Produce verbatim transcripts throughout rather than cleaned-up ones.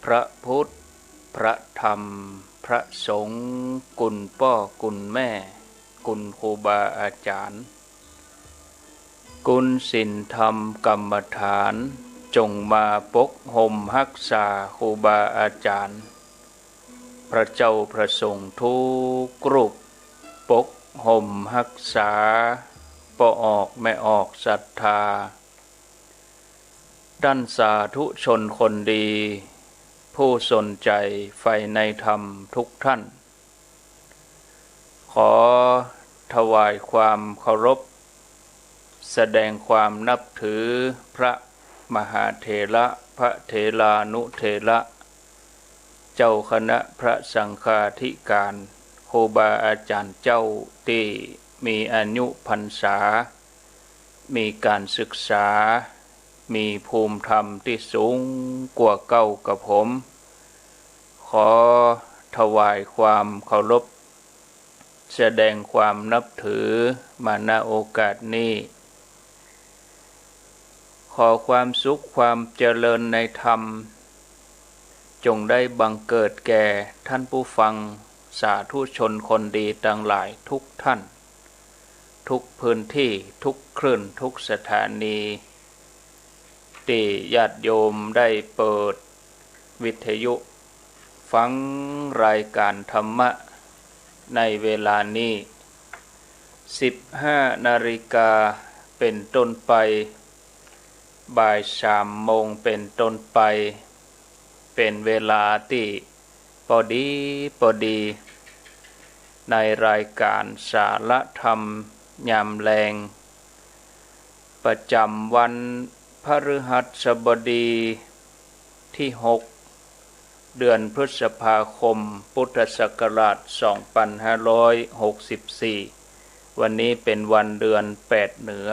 พระพุทธ พระธรรม พระสงฆ์ กุณป้อกุณแม่ กุณครูบาอาจ๋ารย์ กุณศีลธรรมกรรมฐาน จงมาปกห่มฮักษาครูบาอาจ๋ารย์ พระเจ้าพระสงฆ์ทุกรูป ปกห่มฮักษาป้อออกแม่ออกศรัทธา ต้านสาธุชนคนดี ผู้สนใจ๋ใฝ่ในธรรมทุกท่าน ขอถวายความเคารพ แสดงความนับถือพระมหาเถระ พระเถรานุเถระ เจ้าคณะพระสังฆาธิการ ครูบาอาจ๋ารย์เจ้าตี้มีอายุพรรษา มีก๋านศึกษา มีภูมิธรรมตี้สูงกว่าเก้ากับผม ขอถวายความเคารพ แสดงความนับถือมา ณ โอกาสนี้ ขอความสุขความเจริญในธรรม จงได้บังเกิดแก่ท่านผู้ฟังสาธุชนคนดีตังหลายทุกท่าน ทุกพื้นที่ ทุกคลื่น ทุกสถานี ตี้ญาติโยมได้เปิดวิทยุฟังรายการธรรมะในเวลานี้ สิบห้านาฬิกาเป๋นต้นไป บ่ายสามโมงเป๋นต้นไป เป๋นเวลาตี้ปอดีปอดี ในรายการสาระธรรมยามแลง ประจ๋ำวันพฤหัสบดีตี้หก เดือนพฤษภาคม พุทธศักราชสองปันห้าร้อยหกสิบสี่ วันนี้เป๋นวันเดือนแปดเหนือ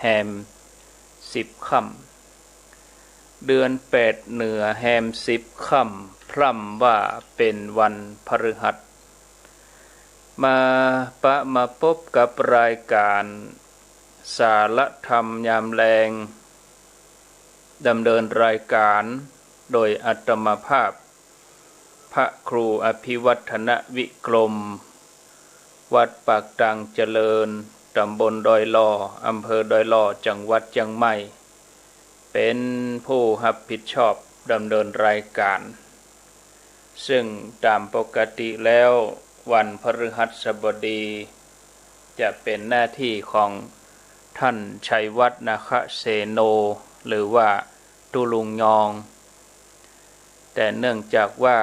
แฮมสิบค่ำ เดือนแปดเหนือแฮมสิบค่ำ พร่ำว่าเป๋นวันพฤหัส มาปะมาปบกับรายการสาระธรรมยามแลง ดำเนินรายการโดยอาตมาภาพ พระครูอภิวัฒนวิกรม วัดปากตางเจริญ ต๋ำบลดอยหล่อ อำเภอดอยหล่อ จังหวัดเจียงใหม่ เป๋นผู้ฮับผิดชอบดำเนินรายการ ซึ่งต๋ามปกติแล้ววันพฤหัสบดีจะเป๋นหน้าตี้ของท่านชัยวัฒน์ นาคเสโน หรือว่าตุ๊ลุงยอง แต่เนื่องจากว่า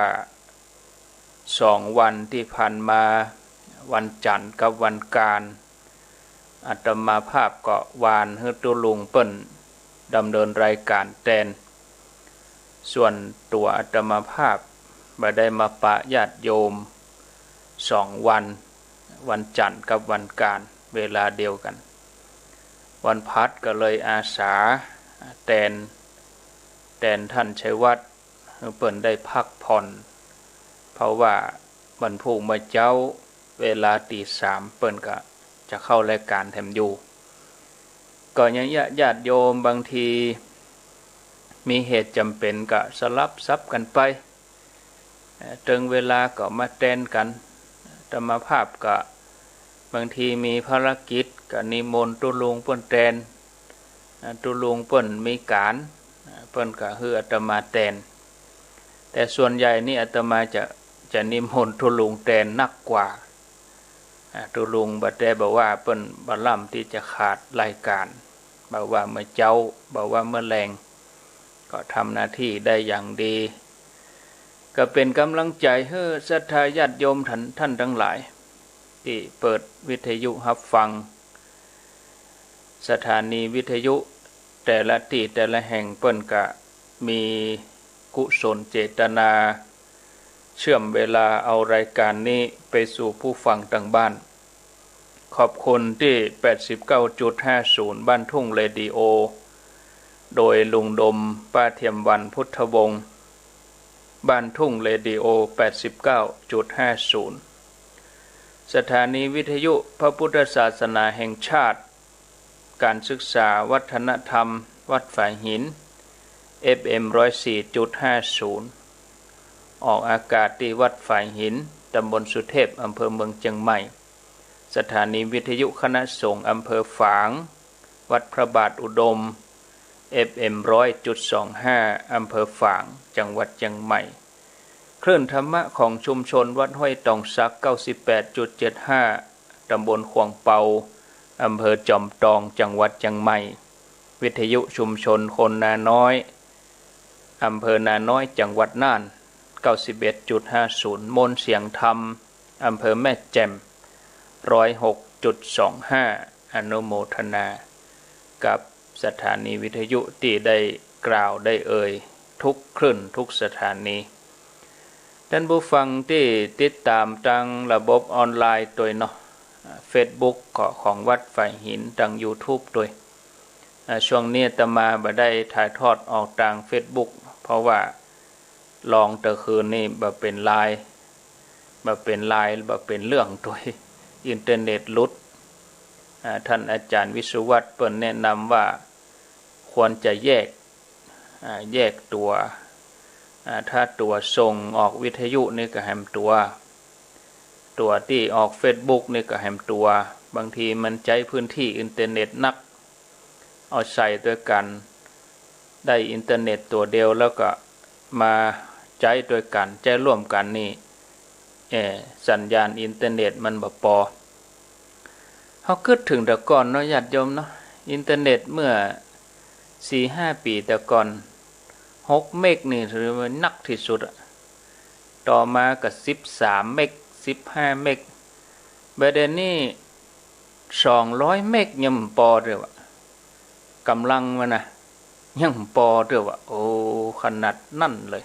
สองวันตี้ผ่านมา วันจันทร์กับวันก๋าน อาตมาภาพก็วานหื้อตุ๊ลุงเปิ้นดำเนินรายการแตน ส่วนตั๋วอาตมาภาพบ่ได้มาปะญาติโยมสองวัน วันจันทร์กับวันก๋านเวลาเดียวกั๋น วันพฤหัสก็เลยอาสาแตน แตนท่านชัยวัฒน์ หื้อเปิ้นได้พักผ่อน เพราะว่าวันพูกเมื่อเจ๊าเวลาตีสามเปิ้นก็จะเข้ารายการแถมอยู่ ก็ยังเยียะญาติโยมบางทีมีเหตุจ๋ำเป๋นก็สลับสับกั๋นไป เอ่อ เถิงเวลาก็มาแตนกั๋น อาตมาภาพก็บางทีมีภารกิจก็นิมนต์ตุ๊ลุงเปิ้นแตน อ่า ตุ๊ลุงเปิ้นมีก๋าน อ่า เปิ้นก็หื้ออาตมาแตน แต่ส่วนใหญ่นี่อาตมาจะ จะนิมนต์ตุ๊ลุงแตนนักกว่า อ่า ตุ๊ลุงบ่าแต๊บ่าว่าเปิ้นบ่ล่ำตี้จะขาดรายการ บ่าว่าเมื่อเจ๊า บ่าว่าเมื่อแลง ก็ทำหน้าตี้ได้อย่างดี ก็เป๋นก๋ำลังใจ๋หื้อศรัทธาญาติโยมท่าน ท่านตังหลาย ตี้เปิดวิทยุฮับฟัง สถานีวิทยุแต่ละตี้แต่ละแห่งเปิ้นก็มีกุศลเจตนา เชื่อมเวลาเอารายการนี้ไปสู่ผู้ฟังตังบ้าน ขอบคุณตี้แปดสิบเก้าจุดห้าศูนย์บ้านทุ่งเรดิโอ โดยลุงดม ป้าเทียมวรรณ พุทธวงศ์ บ้านทุ่งเรดิโอ แปดสิบเก้าจุดห้าศูนย์ สถานีวิทยุพระพุทธศาสนาแห่งชาติ การศึกษาวัฒนธรรม วัดฝายหิน เอฟเอ็ม ร้อยสี่จุดห้าศูนย์ ออกอากาศตี้วัดฝายหิน ตำบลสุเทพ อำเภอเมืองเจียงใหม่ สถานีวิทยุคณะสงฆ์อำเภอฝาง วัดพระบาทอุดม เอฟเอ็ม ร้อยจุดสองห้า อำเภอฝาง จังหวัดเจียงใหม่ คลื่นธรรมะของชุมชนวัดห้วยตองสัก เก้าสิบแปดจุดเจ็ดห้า ตำบลขวางเปา อำเภอจอมตอง จังหวัดเจียงใหม่ วิทยุชุมชนคนนาน้อย อำเภอนาน้อย จังหวัดน่าน เก้าสิบเอ็ดจุดห้าศูนย์ มนต์เสียงธรรม อำเภอแม่แจ่ม ร้อยหกจุดสองห้า อนุโมทนากับสถานีวิทยุตี้ได้กล่าวได้เอ่ยทุกคลื่นทุกสถานี ต้านผู้ฟังตี้ติดต๋ามตางระบบออนไลน์ตวยเนาะ เฟซบุ๊ก ก็ของวัดฝายหิน ตางยูทูบตวย อ่า ช่วงนี้อาตมาบ่ได้ถ่ายทอดออกตางเฟซบุ๊ก เพราะว่าลองตะคืนนี้บ่เป๋นไลน์ บ่เป๋นไลน์ บ่เป๋นเรื่องตวย อินเทอร์เน็ตหลุด อ่า ต้านอาจ๋ารย์วิศวัตรเปิ้นแนะนำว่าควรจะแยก อ่า แยกตั๋ว อ่า ถ้าตั๋วส่งออกวิทยุนี่ก็แหมตั๋ว ตั๋วตี้ออกเฟซบุ๊กนี่ก็แหมตั๋ว บางทีมันใจ๊พื้นตี้อินเทอร์เน็ตนัก เอาใส่ตวยกั๋น ได้อินเทอร์เน็ตตั๋วเดียวแล้วก็มาใจ๊ตวยกั๋น ใจ๊ร่วมกั๋นนี่ เอ่อ สัญญาณอินเทอร์เน็ตมันบ่ปอ เฮากึ๊ดเถิงแต่ก่อนเนาะญาติโยมเนาะ อินเทอร์เน็ตเมื่อสี่ห้าปี๋แต่ก่อน หกเมกนี่ถือว่านักตี้สุดอะ ต่อมาก็สิบสามเมก สิบห้าเมก บ่าเดี่ยวนี้สองร้อยเมกยังบ่ปอเตื้อวะ ก๋ำลังมันนะ ยังบ่ปอเตื้อวะ โอ้ ขนาดนั้นเลย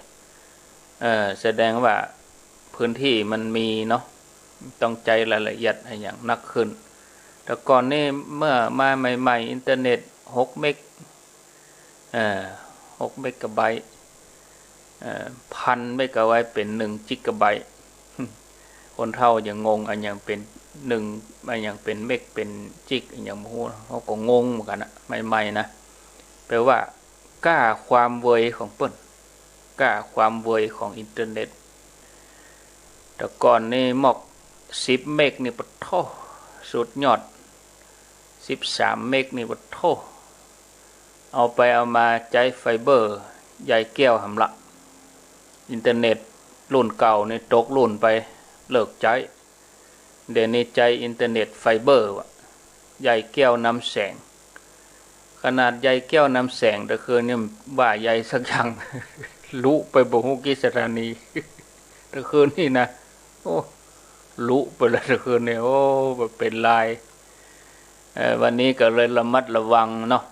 เออ แสดงว่าพื้นตี้มันมีเนาะ ต้องใจ๊รายละเอียดอะหยังนักขึ้น แต่ก่อนนี่เมื่อมาใหม่ๆ อินเทอร์เน็ตหกเมก เอ่อ หกเมกะไบต์ เอ่อ พันเมกะไบต์เป๋นหนึ่งจิกะไบต์ คนเฒ่ายังงง อะหยังเป๋นหนึ่ง อะหยังเป๋นเมก เป๋นจิก อะหยังบ่ฮู้ เฮาก็งงเหมือนกั๋นนะ ใหม่ๆ นะ แปลว่าก้าความเวยของเปิ้น ก้าความเวยของอินเทอร์เน็ต แต่ก่อนนี่มอกสิบเมกนี่ปะโธ่ สุดยอด สิบสามเมกนี่ปะโธ่ เอาไปเอามาใจ๊ไฟเบอร์ใยแก้วแหมละ อินเทอร์เน็ตรุ่นเก่านี่ตกรุ่นไป เลิกใจ๊ เดี๋ยวนี้ใจ๊อินเทอร์เน็ตไฟเบอร์วะ ใยแก้วนำแสง ขนาดใยแก้วนำแสงตะคืนนี่บ่าใยสักอย่าง ลุไปบ่ฮู้กี่สถานี ตะคืนนี่นะ โอ้ ลุไปแล้วตะคืนนี่ โอ้ บ่าเป๋นไลน์ เอ่อ วันนี้ก็เลยระมัดระวังเนาะ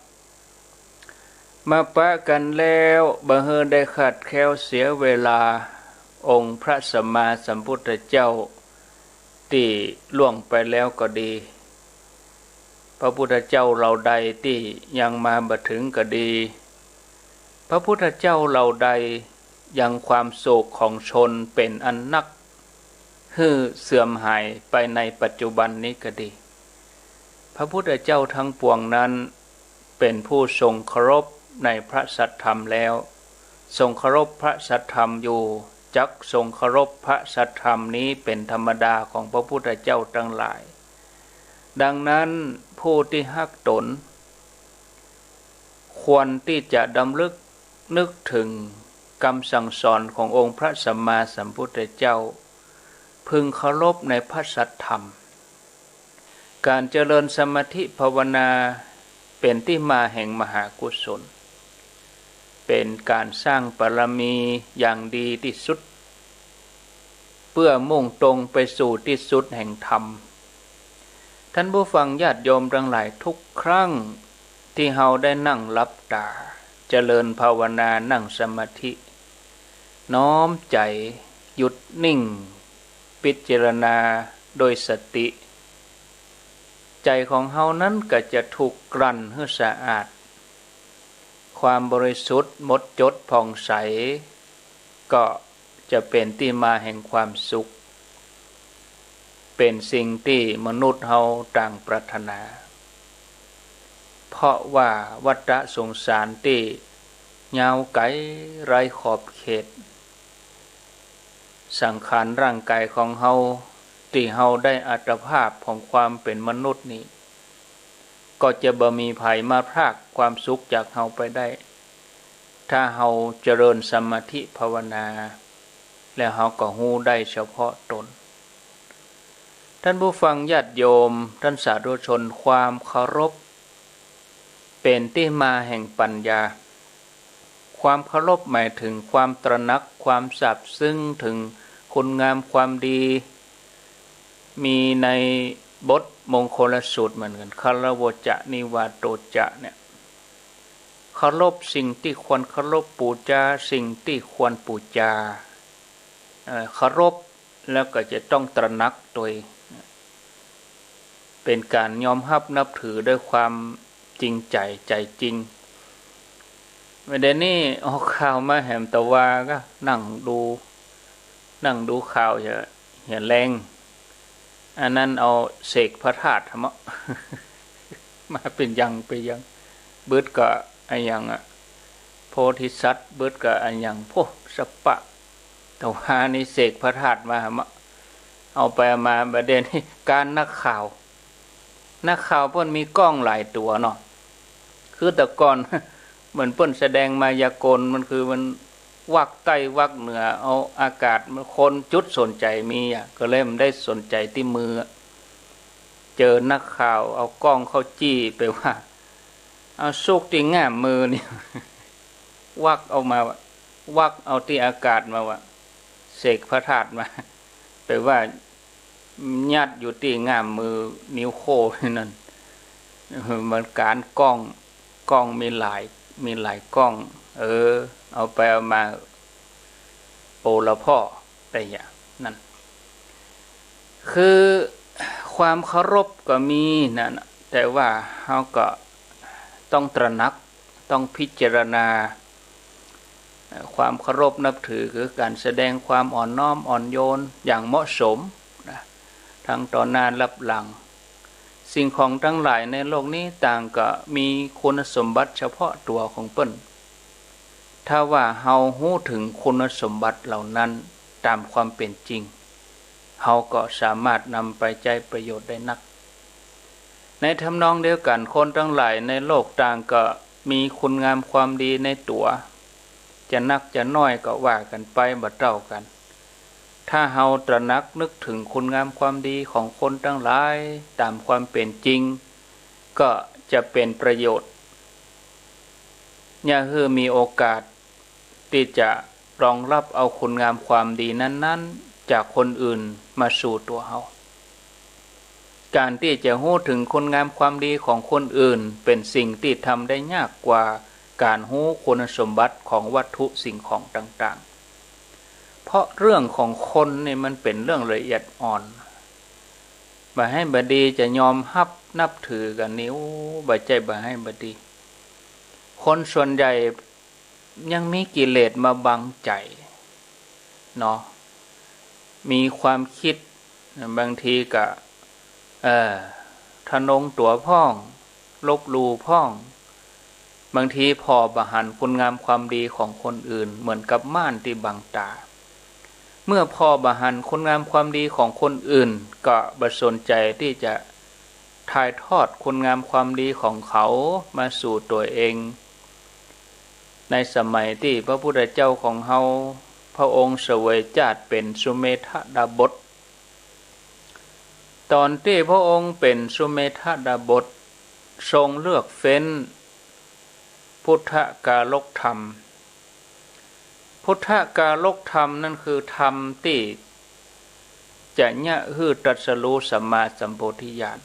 มาปะกั๋นแล้ว บ่หื้อได้ขาดแคลนเสียเวลา องค์พระสัมมาสัมพุทธเจ้าตี้ล่วงไปแล้วก็ดี พระพุทธเจ้าเหล่าใดตี้ยังมาบ่เถิงก็ดี พระพุทธเจ้าเหล่าใดยังความโศกของชนเป๋นอันนัก หื้อเสื่อมหายไปในปัจจุบันนี้ก็ดี พระพุทธเจ้าทั้งปวงนั้นเป๋นผู้ทรงเคารพในพระสัทธรรมแล้ว ทรงเคารพพระสัทธรรมอยู่ จักทรงเคารพพระสัทธรรมนี้เป๋นธรรมดาของพระพุทธเจ้าตังหลาย ดังนั้นผู้ตี้ฮักต๋น ควรตี้จะดำรึกนึกเถิงกำสั่งสอนขององค์พระสัมมาสัมพุทธเจ้า พึงเคารพในพระสัทธรรม ก๋านเจริญสมาธิภาวนาเป๋นตี้มาแห่งมหากุศล เป๋นก๋านสร้างบารมีอย่างดีตี้สุด เปื้อมุ่งตรงไปสู่ตี้สุดแห่งธรรม ท่านผู้ฟังญาติโยมตังหลาย ทุกครั้งตี้เฮาได้นั่งหลับต๋า เจริญภาวนานั่งสมาธิ น้อมใจ๋หยุดนิ่ง พิจารณาโดยสติ ใจ๋ของเฮานั้นก็จะถูกกลั่นหื้อสะอาด ความบริสุทธิ์หมดจดผ่องใส ก็จะเป๋นตี้มาแห่งความสุข เป๋นสิ่งตี้มนุษย์เฮาต่างปรารถนา เพราะว่าวัฏฏะสงสารตี้ยาวไก๋ไร้ขอบเขต สังขารร่างกายของเฮา ตี้เฮาได้อัตภาพของความเป๋นมนุษย์นี้ ก็จะบ่มีใผมาพรากความสุขจากเฮาไปได้ ถ้าเฮาเจริญสมาธิภาวนา แล้วเฮาก็ฮู้ได้เฉพาะตน ท่านผู้ฟังญาติโยม ท่านสาธุชน ความเคารพเป๋นตี้มาแห่งปัญญา ความเคารพหมายถึงความตระหนัก ความซาบซึ้งถึงคุณงามความดี มีในบทมงคลสูตรเหมือนกั๋น คารโวจะ นิวาโตจะ เนี่ย เคารพสิ่งตี้ควรเคารพ ปู๋จาสิ่งตี้ควรปู๋จา เอ่อ เคารพแล้วก็จะต้องตระหนักตวย เป๋นก๋านยอมฮับนับถือด้วยความจริงใจ๋ ใจ๋จริง เดี๋ยวนี้ออกข่าวมาแหมตะวาก็นั่งดู นั่งดูข่าวเหีย เหียแฮง อันนั้นเอาเสกพระธาตุหมอ มาเป๋นอย่างเป๋นอย่าง บึดก็อะหยังอะ โพธิสัตว์ บึดก็อะหยัง โพ สะปะ ตะวานี้เสกพระธาตุมาหมอ เอาไปเอามา บ่าเดี่ยวนี้ก๋านนักข่าว นักข่าวเปิ้นมีกล้องหลายตั๋วเนาะ คือแต่ก่อน เหมือนเปิ้นแสดงมายากล มันคือมันวักใต้วักเหนือ เอาอากาศมาคนจุดสนใจ๋มีอะ ก็เลยบ่ได้สนใจ๋ตี้มืออะ เจอนักข่าวเอากล้องเข้าจี้ไปว่า เอาซุกตี้ง่ามมือนี่ วักเอามา วักเอาตี้อากาศมาว่า เสกพระธาตุมา ไปว่า ยัดอยู่ตี้ง่ามมือนิ้วโค้งนั้น เออ มันก๋านกล้อง กล้องมีหลาย มีหลายกล้อง เออ เอาไปเอามา โอละพ่อ แต่อย่างนั้น คือความเคารพก็มีนะ แต่ว่าเฮาก็ต้องตระหนัก ต้องพิจารณา เอ่อ ความเคารพนับถือคือก๋านแสดงความอ่อนน้อมอ่อนโยนอย่างเหมาะสมนะ ทั้งต่อหน้ารับหลัง สิ่งของตังหลายในโลกนี้ต่างก็มีคุณสมบัติเฉพาะตั๋วของเปิ้น ถ้าว่าเฮาฮู้เถิงคุณสมบัติเหล่านั้นต๋ามความเป๋นจริง เฮาก็สามารถนำไปใจ๊ประโยชน์ได้นัก ในทำนองเดียวกั๋น คนตังหลายในโลกต่างก็มีคุณงามความดีในตั๋ว จะนักจะน้อยก็ว่ากั๋นไป บ่เต้ากั๋น ถ้าเฮาตระหนักนึกเถิงคุณงามความดีของคนตังหลายต๋ามความเป๋นจริง ก็จะเป๋นประโยชน์ เยียะหื้อมีโอกาสตี้จะรองรับเอาคุณงามความดีนั้นๆ จากคนอื่นมาสู่ตั๋วเฮา ก๋านตี้จะฮู้เถิงคุณงามความดีของคนอื่น เป๋นสิ่งตี้ทำได้ยากกว่าก๋านฮู้คุณสมบัติของวัตถุสิ่งของต่างๆ เพราะเรื่องของคนนี่มันเป๋นเรื่องละเอียดอ่อน บ่าไห้บ่ดีจะยอมฮับนับถือกั๋นนี่ โอ้ บ่ใจ้บ่าไห้บ่ดี คนส่วนใหญ่ยังมีกิเลสมาบังใจ๋เนาะ มีความกึ๊ด บางทีก็ เอ่อ ทะนงตั๋วพ่อง ลบหลู่พ่อง บางทีผ่อบ่หันคุณงามความดีของคนอื่น เหมือนกับม่านตี้บังต๋า เมื่อผ่อบ่หันคุณงามความดีของคนอื่น ก็บ่สนใจ๋ตี้จะถ่ายทอดคุณงามความดีของเขามาสู่ตั๋วเอง ในสมัยตี้พระพุทธเจ้าของเฮา พระองค์เสวยจาติเป๋นสุเมธดาบส ต๋อนตี้พระองค์เป๋นสุเมธดาบส ทรงเลือกเฟ้น พุทธกาลกธรรม พุทธกาลกธรรมนั้นคือธรรมตี้จะเยียะหื้อตรัสรู้สัมมาสัมโพธิญาณ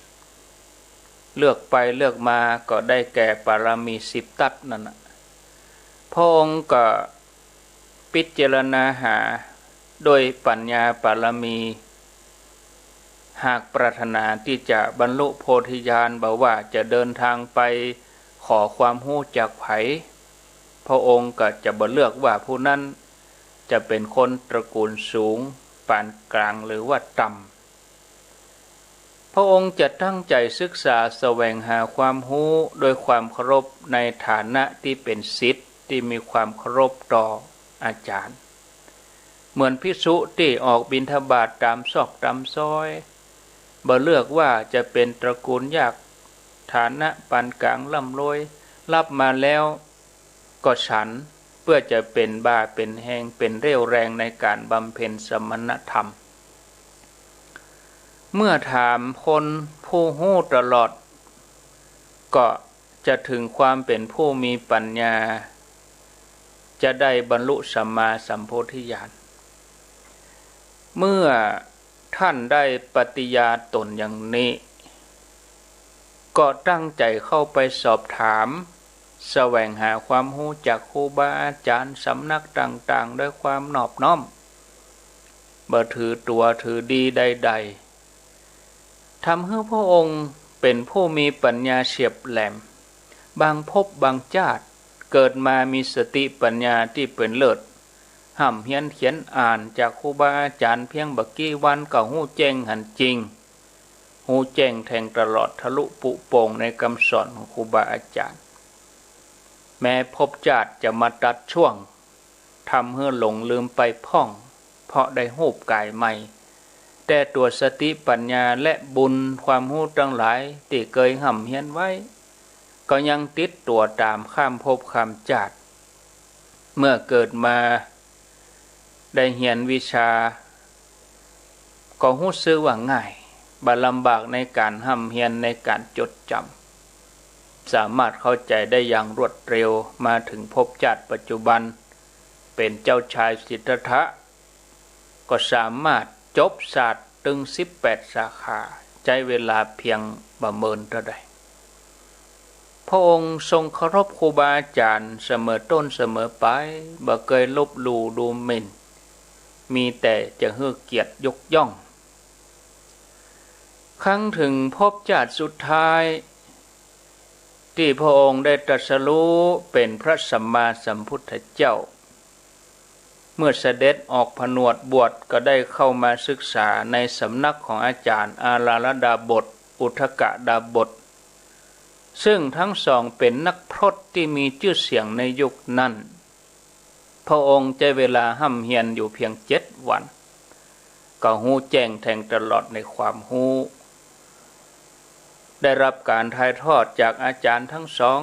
เลือกไปเลือกมาก็ได้แก่ปารมีสิบตั๊ดนั่นน่ะ พระองค์ก็พิจารณาหาด้วยปัญญาปารมี หากปรารถนาตี้จะบรรลุโพธิญาณ บ่ว่าจะเดินทางไปขอความฮู้จากใผ พระองค์ก็จะบ่เลือกว่าผู้นั้นจะเป๋นคนตระกูลสูง ปานก๋าง หรือว่าต่ำ พระองค์จะตั้งใจ๋ศึกษาแสวงหาความฮู้ด้วยความเคารพในฐานะตี้เป๋นศิษย์ตี้มีความเคารพต่ออาจารย์ เหมือนภิกษุตี้ออกบิณฑบาตต๋ามซอกต๋ามซอย บ่เลือกว่าจะเป๋นตระกูลยาก ฐานะปานก๋างร่ำรวย ฮับมาแล้วก็ฉัน เปื้อจะเป๋นบ่าเป๋นแฮง เป๋นเรี่ยวแรงในก๋านบำเพ็ญสมณธรรม เมื่อถามคนผู้ฮู้ตลอด ก็จะเถิงความเป๋นผู้มีปัญญา จะได้บรรลุสัมมาสัมโพธิญาณ เมื่อต้านได้ปฏิญาณต๋นอย่างนี้ ก็ตั้งใจ๋เข้าไปสอบถาม แสวงหาความฮู้จากครูบาอาจ๋ารย์สำนักต่างๆ ด้วยความนอบน้อม บ่ถือตั๋วถือดีใดๆ ทำหื้อพระองค์เป๋นผู้มีปัญญาเฉียบแหลม บางภพบางจาติเกิดมามีสติปัญญาตี้เป๋นเลิศ ฮ่ำเฮียนเขียนอ่านจากครูบาอาจ๋ารย์เพียงบ่กี่วันก็ฮู้แจ้งหันจริง ฮู้แจ้งแทงตลอดทะลุปุโป่งในกำสอนของครูบาอาจ๋ารย์ แม้ภพจาติจะมาตัดช่วง ทำหื้อหลงลืมไปพ่อง เพราะได้ฮูปก๋ายใหม่ แต่ตั๋วสติปัญญาและบุญความฮู้ตังหลายตี้เกยฮ่ำเฮียนไว้ ก็ยังติดตั๋วต๋ามข้ามภพข้ามจาติ เมื่อเกิดมาได้เฮียนวิชา ก็ฮู้สึกว่าง่าย บ่ลำบากในก๋านฮ่ำเฮียนในก๋านจดจ๋ำ สามารถเข้าใจ๋ได้อย่างรวดเร็ว มาเถิงภพจาติปัจจุบัน เป๋นเจ้าชายสิทธัตถะ ก็สามารถจบศาสตร์ตึงสิบแปดสาขา ใจ๊เวลาเพียงบ่เมินเต้าใด พระองค์ทรงเคารพครูบาอาจ๋ารย์เสมอต้นเสมอปลาย บ่เกยลบหลู่ดูหมิ่น มีแต่จะหื้อเกียรติยกย่อง ครั้นเถิงภพจาติสุดท้าย ตี้พระองค์ได้ตรัสรู้เป๋นพระสัมมาสัมพุทธเจ้า เมื่อเสด็จออกผนวดบวชก็ได้เข้ามาศึกษาในสำนักของอาจ๋ารย์อาราลดาบส อุทกดาบส ซึ่งทั้งสองเป๋นนักพรตตี้มีจื้อเสียงในยุคนั้น พระองค์ใจ๊เวลาฮ่ำเฮียนอยู่เพียงเจ็ดวัน ก็ฮู้แจ้งแทงตลอดในความฮู้ ได้รับก๋านถ่ายทอดจากอาจ๋ารย์ทั้งสอง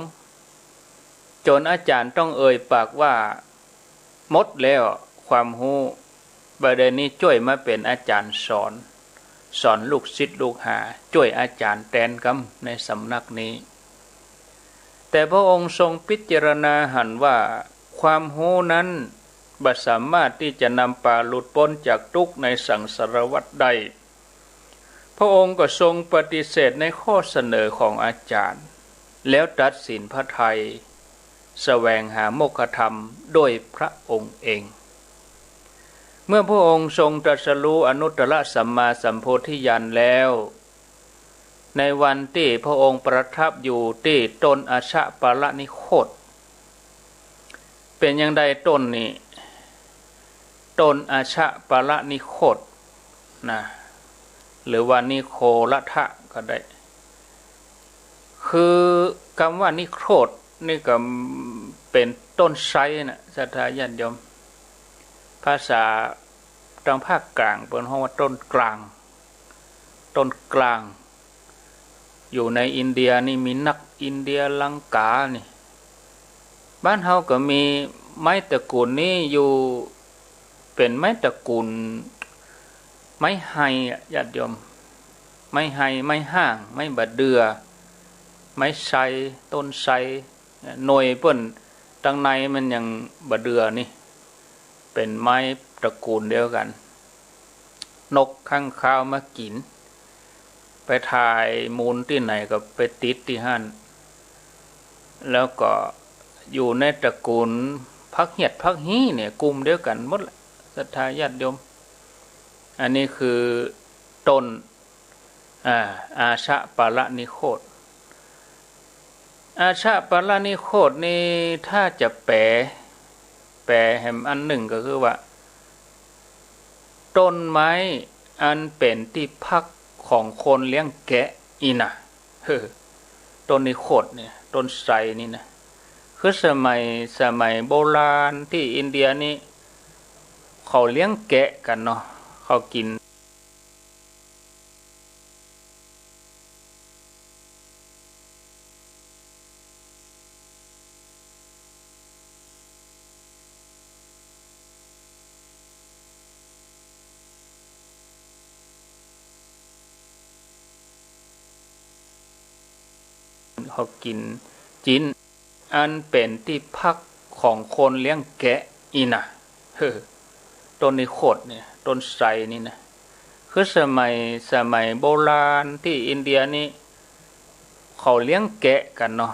จ๋นอาจ๋ารย์ต้องเอ่ยปากว่า หมดแล้วความฮู้ บ่าเดี่ยวนี้จ้วยมาเป๋นอาจ๋ารย์สอน สอนลูกศิษย์ลูกหา จ้วยอาจ๋ารย์แตนกำในสำนักนี้ แต่พระองค์ทรงพิจารณาหันว่า ความฮู้นั้นบ่สามารถตี้จะนำปาหลุดป๊นจากตุ๊กข์ในสังสารวัฏได้ พระองค์ก็ทรงปฏิเสธในข้อเสนอของอาจ๋ารย์ แล้วตัดสินพระทัย แสวงหาโมกขธรรมด้วยพระองค์เอง เมื่อพระองค์ทรงตรัสรู้อนุตตรสัมมาสัมโพธิญาณแล้ว ในวันตี้พระองค์ประทับอยู่ตี้ต้นอาชะปาลนิโคต เป๋นอย่างใดต้นนี้ ต้นอาชะปาลนิโคตนะ หรือว่านิโครธะก็ได้ คือกำว่านิโครธนี่ก็เป๋นต้นไทรนะ ศรัทธาญาติโยม ภาษาตางภาคกลางเปิ้นฮ้องว่าต้นกลาง ต้นกลาง อยู่ในอินเดียนี่มีนัก อินเดียลังกานี่ บ้านเฮาก็มีไม้ตระกูลนี้อยู่ เป๋นไม้ตระกูล ไม้ไฮอะญาติโยม ไม้ไฮ ไม้ฮ้าง ไม้บ่าเดื่อ ไม้ไทร ต้นไทร หน่วยเปิ้นตังในมันยังบ่าเดื่อนี่ เป๋นไม้ตระกูลเดียวกั๋น นกค้างคาวมากิ๋น ไปถ่ายมูลตี้ไหนก็ไปติดตี้หั้น แล้วก็อยู่ในตระกูลผักเหียดผักฮี้เนี่ย กลุ่มเดียวกั๋นหมดแหละ ศรัทธาญาติโยม อันนี้คือต้น อ่า อาชะปาลนิโคต อาชะปาลนิโคตนี้ถ้าจะแปล แปลแหมอันนึ่งก็คือว่า ต้นไม้อันเป๋นตี้พักของคนเลี้ยงแกะอี้นะ เออ ต้นนิโคตเนี่ย ต้นไทรนี่นะ คือสมัย สมัยโบราณตี้อินเดียนี่ เขาเลี้ยงแกะกั๋นเนาะ เขากิ๋น เขากิ๋นจิ๊น อันเป๋นตี้พักของคนเลี้ยงแกะอี้นะ เฮ้อ ต้นนิโคธเนี่ย ต้นไทรนี่นะ คือสมัย สมัยโบราณตี้อินเดียนี่ เขาเลี้ยงแกะกั๋นเนาะ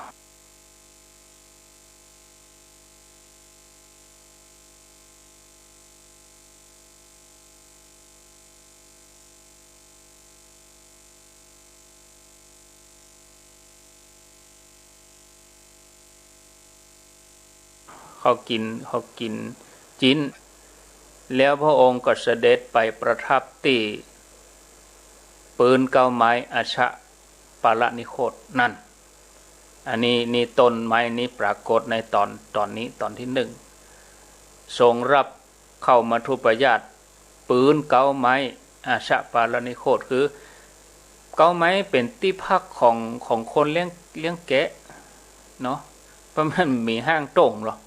เขากิ๋น เขากิ๋นจิ๊น แล้วพระองค์ก็เสด็จไปประทับตี้ปื๊นเก๊าไม้อชปารนิโคธนั่น อันนี้ นี่ต้นไม้นี้ปรากฏในต๋อน ต๋อนนี้ ต๋อนตี้นึ่ง ทรงรับเข้ามัทธุปายาตปื๊นเก๊าไม้อชปารนิโคธ คือเก๊าไม้เป๋นตี้พักของ ของคนเลี้ยง เลี้ยงแกะเนาะ เพราะมันบ่มีห้างต้งหรอก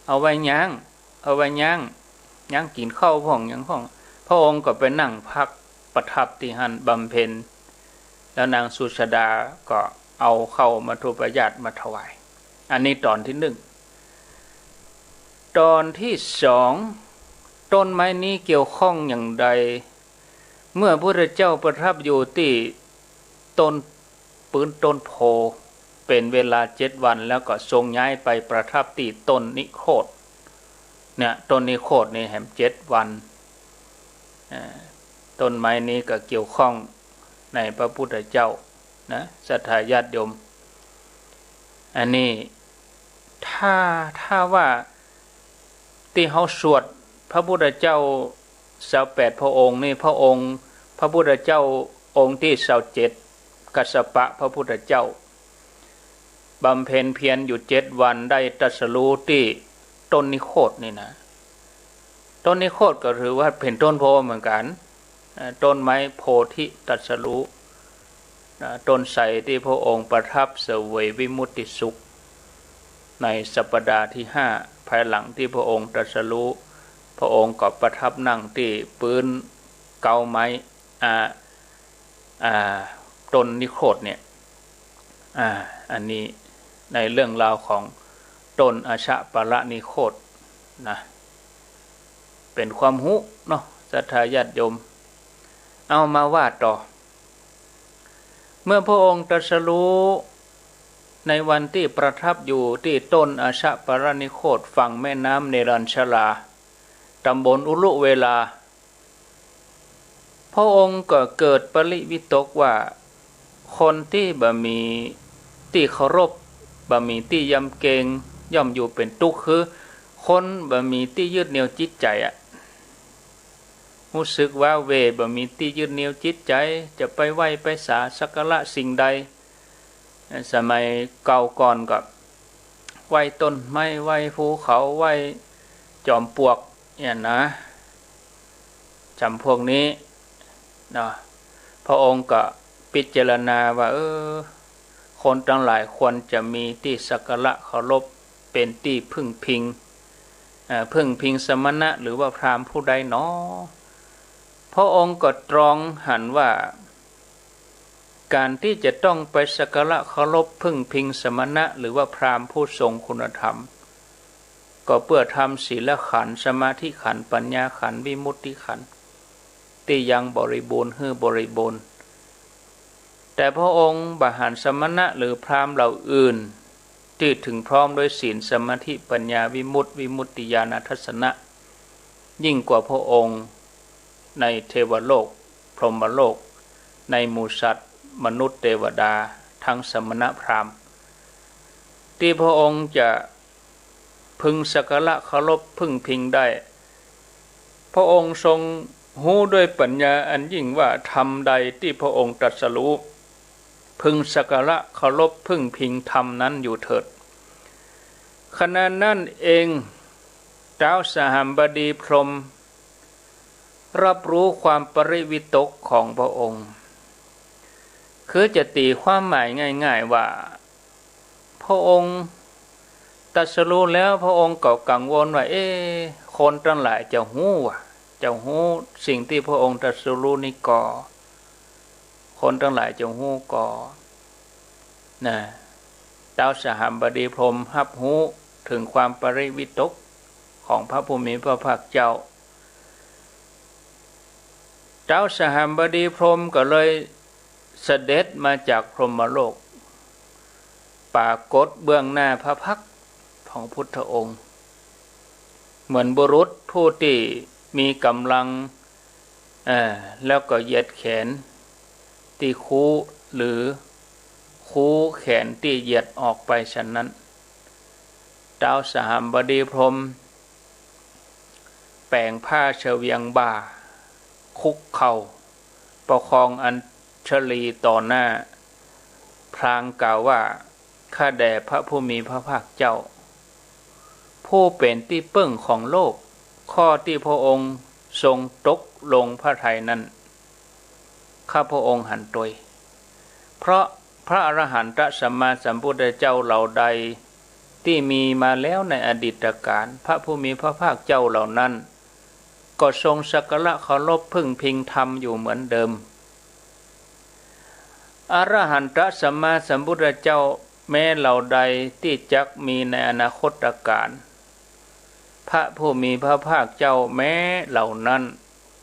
เอาไว้ย้าง เอาไว้ย้าง ย้างกิ๋นข้าวพ่องหยังพ่อง พระองค์ก็ไปนั่งพักประทับตี้หั้นบำเพ็ญ แล้วนางสุชาดาก็เอาเข้ามัทธุปายาตมาถวาย อันนี้ต๋อนตี้นึ่ง ต๋อนตี้สอง ต้นไม้นี้เกี่ยวข้องอย่างใด เมื่อพระพุทธเจ้าประทับอยู่ตี้ต้น ปื๊นต้นโพธิ์เป๋นเวลาเจ็ดวัน แล้วก็ทรงย้ายไปประทับตี้ต้นนิโคธ เนี่ย ต้นนิโคธนี่แหมเจ็ดวัน อ่า ต้นไม้นี้ก็เกี่ยวข้องในพระพุทธเจ้านะ ศรัทธาญาติโยม อันนี้ ถ้า ถ้าว่าตี้เฮาสวดพระพุทธเจ้าซาวแปดพระองค์นี่ พระองค์ พระพุทธเจ้าองค์ตี้ซาวเจ็ด กัสสปะพระพุทธเจ้า บำเพ็ญเพียรอยู่เจ็ดวัน ได้ตรัสรู้ตี้ต้นนิโคธนี่นะ ต้นนิโคธก็ถือว่าเป๋นต้นโพธิ์เหมือนกั๋น เอ่อ ต้นไม้โพธิตรัสรู้ นะ ต้นไทรตี้พระองค์ประทับเสวยวิมุตติสุข ในสัปดาห์ตี้ห้า ภายหลังตี้พระองค์ตรัสรู้ พระองค์ก็ประทับนั่งตี้ปื๊นเก๊าไม้ อ่า อ่า ต้นนิโคธเนี่ย อ่า อันนี้ในเรื่องราวของต้นอชปารนิโคธนะ เป๋นความฮู้เนาะ ศรัทธาญาติโยม เอามาว่าต่อ เมื่อพระองค์ตรัสรู้ในวันตี้ประทับอยู่ตี้ต้นอชปารนิโคธฝั่งแม่น้ำเนรัญชรา ตำบลอุรุเวลา พระองค์ก็เกิดปริวิตกว่า คนตี้บ่มีตี้เคารพ บ่มีตี้ยำเกรง ย่อมอยู่เป๋นตุ๊กข์ คือคนบ่มีตี้ยึดเหนี่ยวจิตใจ๋อะ ฮู้สึกว้าเหว่ บ่มีตี้ยึดเหนี่ยวจิตใจ๋ จะไปไหว้ไปสาสักการะสิ่งใด สมัยเก่าก่อนก็ไหว้ต้นไม้ ไหว้ภูเขา ไหว้จอมปลวกเนี่ยนะ จ๋ำพวกนี้เนาะ พระองค์ก็พิจารณาว่า เออ คนตังหลายควรจะมีตี้สักการะเคารพ เป๋นตี้พึ่งพิง เอ่อ พึ่งพิงสมณะหรือว่าพราหมณ์ผู้ใดหนอ พระองค์ก็ตรองหันว่า ก๋านตี้จะต้องไปสักการะเคารพพึ่งพิงสมณะหรือว่าพราหมณ์ผู้ทรงคุณธรรม ก็เปื้อทำศีลขันธ์ สมาธิขันธ์ ปัญญาขันธ์ วิมุตติขันธ์ ตี้ยังบริบูรณ์หื้อบริบูรณ์ แต่พระองค์บ่หันสมณะหรือพราหมณ์เหล่าอื่น ตี้ถึงพร้อมด้วยศีล สมาธิ ปัญญา วิมุตติ วิมุตติญาณทัสสนะ ยิ่งกว่าพระองค์ในเทวโลก พรหมโลก ในหมู่สัตว์ มนุษย์ เทวดา ทั้งสมณะพราหมณ์ ตี้พระองค์จะ พึงสักการะเคารพพึ่งพิงได้ พระองค์ทรงฮู้ด้วยปัญญาอันยิ่งว่าธรรมใดตี้พระองค์ตรัสรู้ พึงสักการะเคารพพึ่งพิงธรรมนั้นอยู่เถิด ขณะนั้นเอง ท้าวสหัมบดีพรหม รับรู้ความปริวิตกของพระองค์ คือจะตี๋ความหมายง่ายๆ ว่า พระองค์ตรัสรู้แล้ว พระองค์ก็กังวลว่า เอ๊ะ คนตังหลายจะฮู้บ่ จะฮู้สิ่งตี้พระองค์ตรัสรู้นี้ก่อ คนตังหลายจะฮู้ก่อ นะ ท้าวสหัมบดีพรหมฮับฮู้เถิงความปริวิตกของพระผู้มีพระภาคเจ้า ท้าวสหัมบดีพรหมก็เลยเสด็จมาจากพรหมโลก ปรากฏเบื้องหน้าพระพักตร์ของพุทธองค์ เหมือนบุรุษผู้ตี้มีก๋ำลัง เอ่อ แล้วก็เหยียดแขนตี้คู้ หรือคู้แขนตี้เหยียดออกไปฉันนั้น ท้าวสหัมบดีพรหมแป๋งผ้าเสวียงบ่า คุกเข่า ประคองอัญชลีต่อหน้า พลางกล่าวว่า ข้าแด่พระผู้มีพระภาคเจ้า ผู้เป๋นตี้เปิ้งของโลก ข้อตี้พระองค์ทรงตกลงพระทัยนั้น ข้าพระองค์หันตวย เพราะพระอรหันตสัมมาสัมพุทธเจ้าเหล่าใดตี้มีมาแล้วในอดีตกาล พระผู้มีพระภาคเจ้าเหล่านั้น ก็ทรงสักการะเคารพพึ่งพิงธรรมอยู่เหมือนเดิม อรหันตสัมมาสัมพุทธเจ้าแม้เหล่าใดตี้จักมีในอนาคตกาล พระผู้มีพระภาคเจ้าแม้เหล่านั้น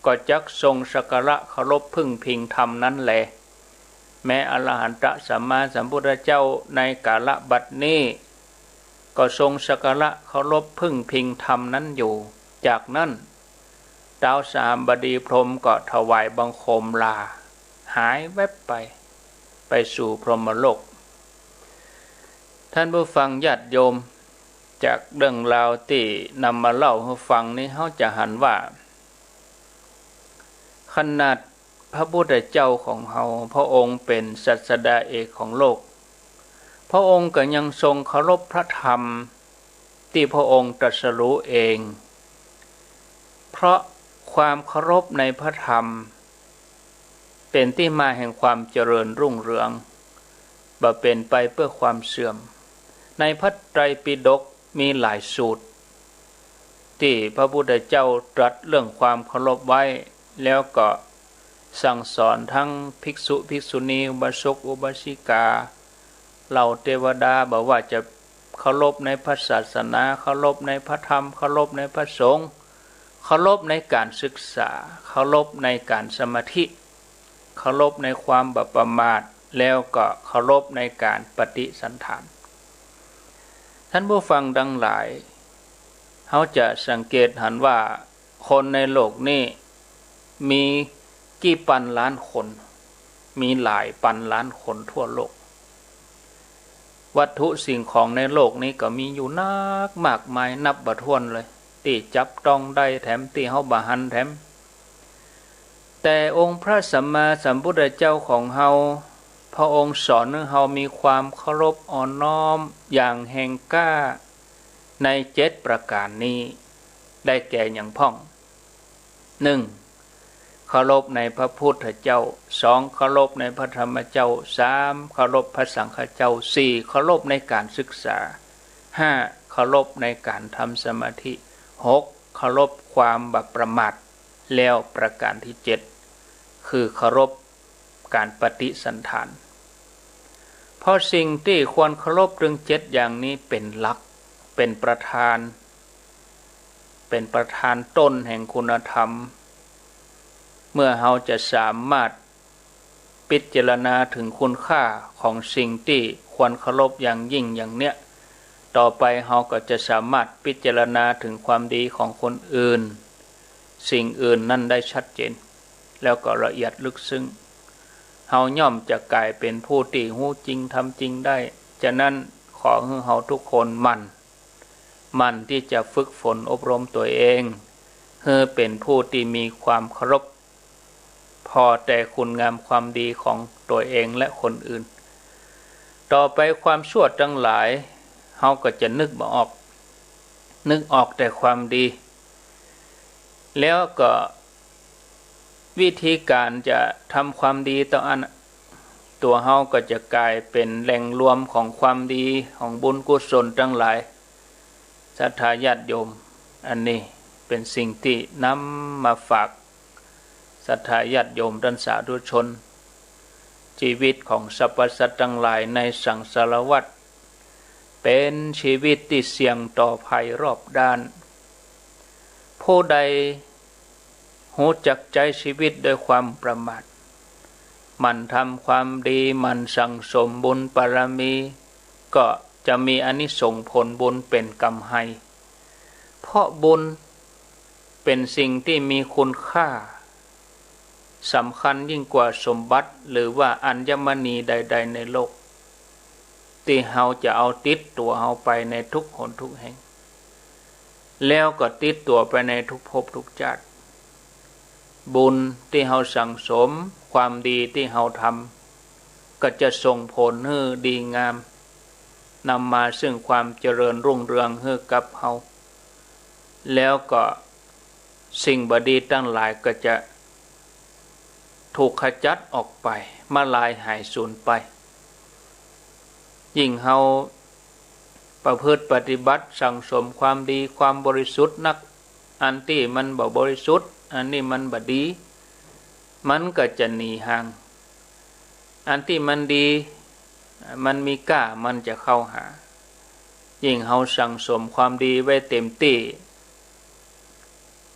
ก็จักทรงสักการะเคารพพึ่งพิงธรรมนั้นแล แม้อรหันตสัมมาสัมพุทธเจ้าในกาลบัดนี้ ก็ทรงสักการะเคารพพึ่งพิงธรรมนั้นอยู่ จากนั้น ท้าวสหัมบดีพรหมก็ถวายบังคมลา หายแวบไป ไปสู่พรหมโลก ท่านผู้ฟังญาติโยม จากเรื่องราวตี้นำมาเล่าหื้อฟังนี้ เฮาจะหันว่า ขนาดพระพุทธเจ้าของเฮา พระองค์เป๋นศาสดาเอกของโลก พระองค์ก็ยังทรงเคารพพระธรรมตี้พระองค์ตรัสรู้เอง เพราะความเคารพในพระธรรม เป๋นตี้มาแห่งความเจริญรุ่งเรือง บ่เป๋นไปเปื้อความเสื่อม ในพระไตรปิฎกมีหลายสูตร ตี้พระพุทธเจ้าตรัสเรื่องความเคารพไว้ แล้วก็สั่งสอนทั้งภิกษุภิกษุณี อุบาสกอุบาสิกา เหล่าเตวดา บ่ว่าจะเคารพในพระศาสนา เคารพในพระธรรม เคารพในพระสงฆ์ เคารพในการศึกษา เคารพในการสมาธิ เคารพในความบ่ประมาท แล้วก็เคารพในการปฏิสันถาน ท่านผู้ฟังทั้งหลาย เฮาจะสังเกตหันว่าคนในโลกนี้มีกี่ปันล้านคน มีหลายปันล้านคนทั่วโลก วัตถุสิ่งของในโลกนี้ก็มีอยู่นักมากมายนับบ่ถ้วนเลย ตี้จับต้องได้แถมตี้เฮาบ่หันแถม แต่องค์พระสัมมาสัมพุทธเจ้าของเฮา พระองค์สอนหื้อเฮามีความเคารพอ่อนน้อมอย่างแฮงกล้าในเจ็ดประก๋านนี้ ได้แก่หยังพ่อง หนึ่ง เคารพในพระพุทธเจ้า สอง เคารพในพระธรรมเจ้า สาม เคารพพระสังฆเจ้า สี่ เคารพในการศึกษา ห้า เคารพในการทำสมาธิ หก เคารพความบ่ประมาท แล้วประก๋านตี้เจ็ด คือเคารพการปฏิสันถาน เพราะสิ่งตี้ควรเคารพตึงเจ็ดอย่างนี้เป๋นหลัก เป๋นประธาน เป๋นประธานต้นแห่งคุณธรรม เมื่อเฮาจะสามารถพิจารณาถึงคุณค่าของสิ่งตี้ควรเคารพอย่างยิ่งอย่างเนี้ย ต่อไปเฮาก็จะสามารถพิจารณาถึงความดีของคนอื่น สิ่งอื่นนั่นได้ชัดเจน แล้วก็ละเอียดลึกซึ้ง เฮาย่อมจะก๋ายเป๋นผู้ตี้ฮู้จริงทำจริงได้ ฉะนั้นขอหื้อเฮาทุกคนหมั่น หมั่นตี้จะฝึกฝนอบรมตั๋วเอง หื้อเป๋นผู้ตี้มีความเคารพ ผ่อแต่คุณงามความดีของตั๋วเองและคนอื่น ต่อไปความชั่วตังหลาย เฮาก็จะนึกบ่ออก นึกออกแต่ความดี แล้วก็ วิธีก๋านจะทำความดีเต้าอั้น ตั๋วเฮาก็จะก๋ายเป๋นแหล่งรวมของความดีของบุญกุศลตังหลาย ศรัทธาญาติโยม อันนี้เป๋นสิ่งตี้นำมาฝากศรัทธาญาติโยมต้านสาธุชน จีวิตของสรรพสัตว์ตังหลายในสังสารวัฏ เป๋นจีวิตตี้เสี่ยงต่อภัยรอบด้าน ผู้ใด ฮู้จักใจ๊จีวิตด้วยความประมาท หมั่นทำความดี หมั่นสั่งสมบุญบารมี ก็จะมีอานิสงส์ผลบุญเป๋นกำไฮ เพราะบุญเป๋นสิ่งตี้มีคุณค่า สำคัญยิ่งกว่าสมบัติหรือว่าอัญมณีใดๆในโลก ตี้เฮาจะเอาติดตั๋วเฮาไปในทุกหนทุกแห่ง แล้วก็ติดตั๋วไปในทุกภพทุกชาติ บุญตี้เฮาสั่งสม ความดีตี้เฮาทำ ก็จะส่งผลหื้อดีงาม นำมาซึ่งความเจริญรุ่งเรืองหื้อกับเฮา แล้วก็สิ่งบ่ดีตังหลายก็จะถูกขจัดออกไป มาลายหายสูญไป ยิ่งเฮาประพฤติปฏิบัติสั่งสมความดี ความบริสุทธิ์นัก อันตี้มันบ่บริสุทธิ์ อันนี้มันบ่ดี มันก็จะหนีห่าง อันตี้มันดี มันมีก้า มันจะเข้าหา ยิ่งเฮาสั่งสมความดีไว้เต๋มตี้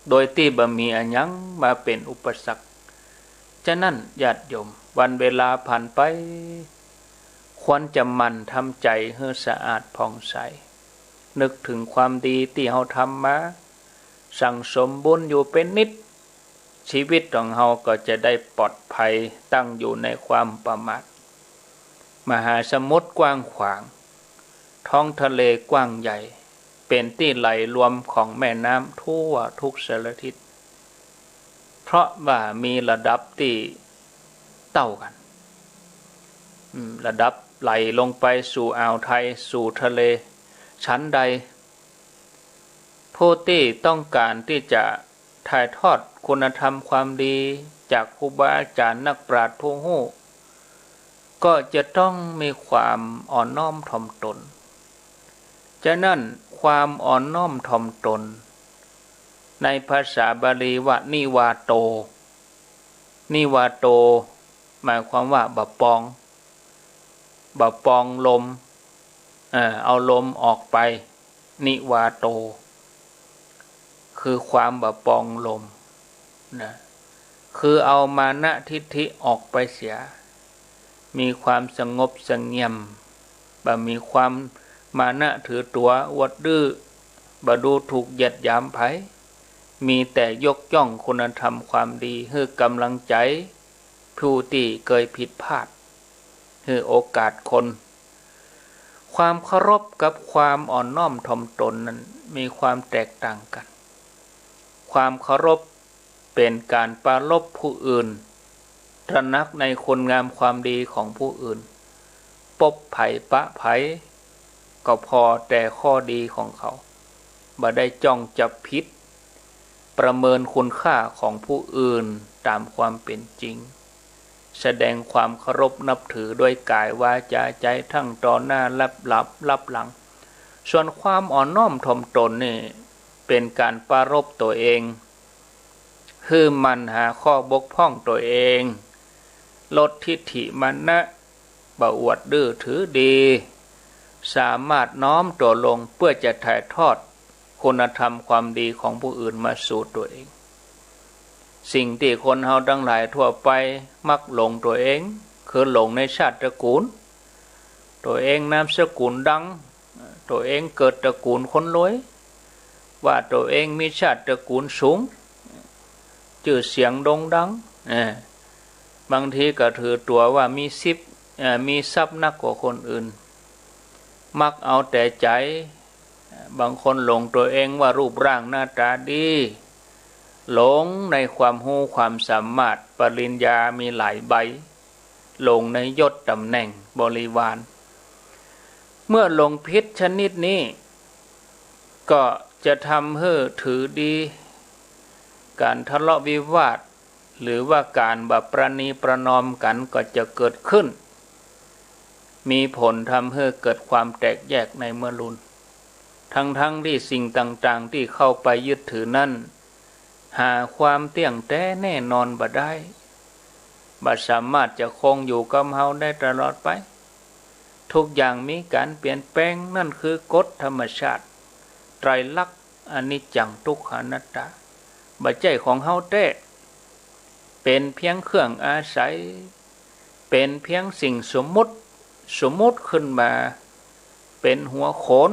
โดยตี้บ่มีอะหยังมาเป๋นอุปสรรค ฉะนั้นญาติโยม วันเวลาผ่านไป ควรจะหมั่นทำใจ๋หื้อสะอาดผ่องใส นึกเถิงความดีตี้เฮาทำมา สั่งสมบุญอยู่เป๋นนิด จีวิตของเฮาก็จะได้ปลอดภัย ตั้งอยู่ในความประมาท มหาสมุทรกว้างขวาง ท้องทะเลกว้างใหญ่ เป๋นตี้ไหลรวมของแม่น้ำทั่วทุกสารทิศ เพราะว่ามีระดับตี้เต้ากั๋น อืม ระดับไหลลงไปสู่อ่าวไทย สู่ทะเล ฉันใด ผู้ตี้ต้องก๋านตี้จะถ่ายทอดคุณธรรมความดีจากครูบาอาจ๋ารย์นักปราชญ์ผู้ฮู้ ก็จะต้องมีความอ่อนน้อมถ่อมตน ฉะนั้นความอ่อนน้อมถ่อมตน ในภาษาบาลีว่านิวาโต นิวาโต หมายความว่าบ่ปอง บ่ปองลม เอ่อ เอาลมออกไป นิวาโต คือความบ่ปองลมนะ คือเอามานะทิฐิออกไปเสีย มีความสงบเสงี่ยม บ่มีความมานะถือตั๋วอวดดื้อ บ่ดูถูกเหยียดหยามใผ มีแต่ยกย่องคุณธรรมความดี หื้อกำลังใจ๋ผู้ตี้เกยผิดพลาด หื้อโอกาสคน ความเคารพกับความอ่อนน้อมถ่อมตนนั้นมีความแตกต่างกั๋น ความเคารพเป๋นก๋านปรารภผู้อื่น ตระหนักในคุณงามความดีของผู้อื่น ปบใผปะใผ ก็ผ่อแต่ข้อดีของเขา บ่ได้จ้องจับผิด ประเมินคุณค่าของผู้อื่นต๋ามความเป๋นจริง แสดงความเคารพนับถือด้วยก๋าย วาจา ใจ๋ ทั้งต่อหน้า ลับ ลับ ลับหลัง ส่วนความอ่อนน้อมถ่อมตนนี่ เป๋นก๋านปรารภตั๋วเอง หื้อหมั่นหาข้อบกพร่องตั๋วเอง ลดทิฐิมานะ บ่อวดดื้อถือดี สามารถน้อมตั๋วลงเปื้อจะถ่ายทอดคุณธรรมความดีของผู้อื่นมาสู่ตั๋วเอง สิ่งตี้คนเฮาตังหลายทั่วไปมักหลงตั๋วเอง คือหลงในชาติตระกูล ตั๋วเองนามสกุลดัง ตั๋วเองเกิดตระกูลคนรวย ว่าตั๋วเองมีชาติตระกูลสูง จื้อเสียงโด่งดัง เออ บางทีก็ถือตั๋วว่ามีสิบ เอ่อ มีทรัพย์นักกว่าคนอื่น มักเอาแต่ใจ๋ บางคนหลงตั๋วเองว่ารูปร่างหน้าต๋าดี หลงในความฮู้ความสามารถ ปริญญามีหลายใบ หลงในยศต๋ำแหน่งบริวาร เมื่อหลงผิดชนิดนี้ ก็จะทำหื้อถือดี ก๋านทะเลาะวิวาท หรือว่าก๋านบ่ประนีประนอมกั๋นก็จะเกิดขึ้น มีผลทำหื้อเกิดความแตกแยกในเมื่อลุน ทั้งๆ ตี้สิ่งต่างๆ ตี้เข้าไปยึดถือนั้น หาความเตี้ยงแต๊แน่นอนบ่ได้ บ่สามารถจะคงอยู่กับเฮาได้ตลอดไป ทุกอย่างมีก๋านเปลี่ยนแปลง นั่นคือกฎธรรมชาติ ไตรลักษณ์ อนิจจัง ทุกขัง อนัตตา บ่ใจ้ของเฮาแต๊ เป๋นเพียงเครื่องอาศัย เป๋นเพียงสิ่งสมมุติ สมมุติขึ้นมา เป๋นหัวโขน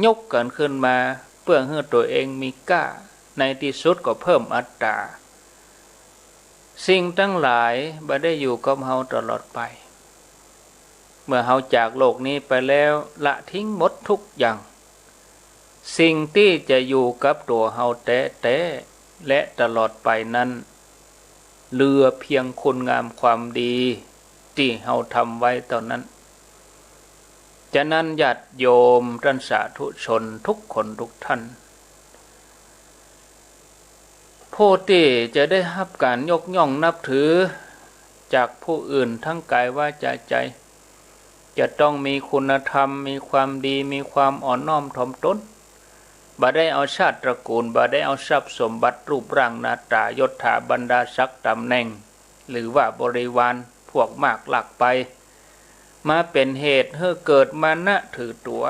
ยกกั๋นขึ้นมา เปื้อหื้อตั๋วเองมีก้า ในตี้สุดก็เพิ่มอัตตา สิ่งตังหลายบ่ได้อยู่กับเฮาตลอดไป เมื่อเฮาจากโลกนี้ไปแล้ว ละทิ้งหมดทุกอย่าง สิ่งตี้จะอยู่กับตั๋วเฮาแต๊ๆ และตลอดไปนั้น เหลือเพียงคุณงามความดีตี้เฮาทำไว้เต้านั้น ฉะนั้นญาติโยมต้านสาธุชนทุกคนทุกท่าน ผู้ตี้จะได้ฮับก๋านยกย่องนับถือจากผู้อื่นทั้งก๋าย วาจา ใจ๋ จะต้องมีคุณธรรม มีความดี มีความอ่อนน้อมถ่อมตน บ่ได้เอาชาติตระกูล บ่ได้เอาทรัพย์สมบัติ รูปร่างหน้าต๋า ยศถาบรรดาศักดิ์ต๋ำแหน่ง หรือว่าบริวารพวกมากลักไป มาเป๋นเหตุหื้อเกิดมานะถือตั๋ว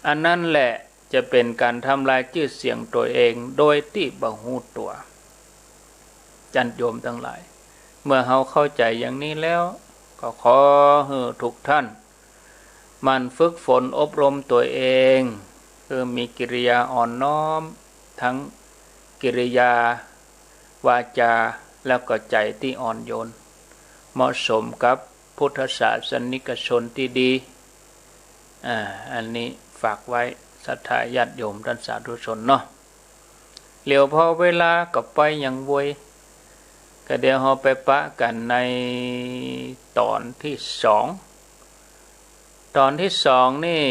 อันนั้นแหละจะเป๋นก๋านทำลายจื้อเสียงตั๋วเองโดยตี้บ่ฮู้ตั๋ว ญาติโยมตังหลาย เมื่อเฮาเข้าใจ๋อย่างนี้แล้ว ก็ขอหื้อทุกท่าน หมั่นฝึกฝนอบรมตั๋วเอง คือมีกิริยาอ่อนน้อม ทั้งกิริยา วาจา แล้วก็ใจ๋ตี้อ่อนโยน เหมาะสมกับพุทธศาสนิกชนตี้ดี อ่า อันนี้ฝากไว้ ศรัทธาญาติโยมต้านสาธุชนเนาะ เหลียวพอเวลาก็ไปอย่างไว ก็เดี๋ยวเฮาไปปะกั๋นในต๋อนตี้สอง ต๋อนตี้สองนี่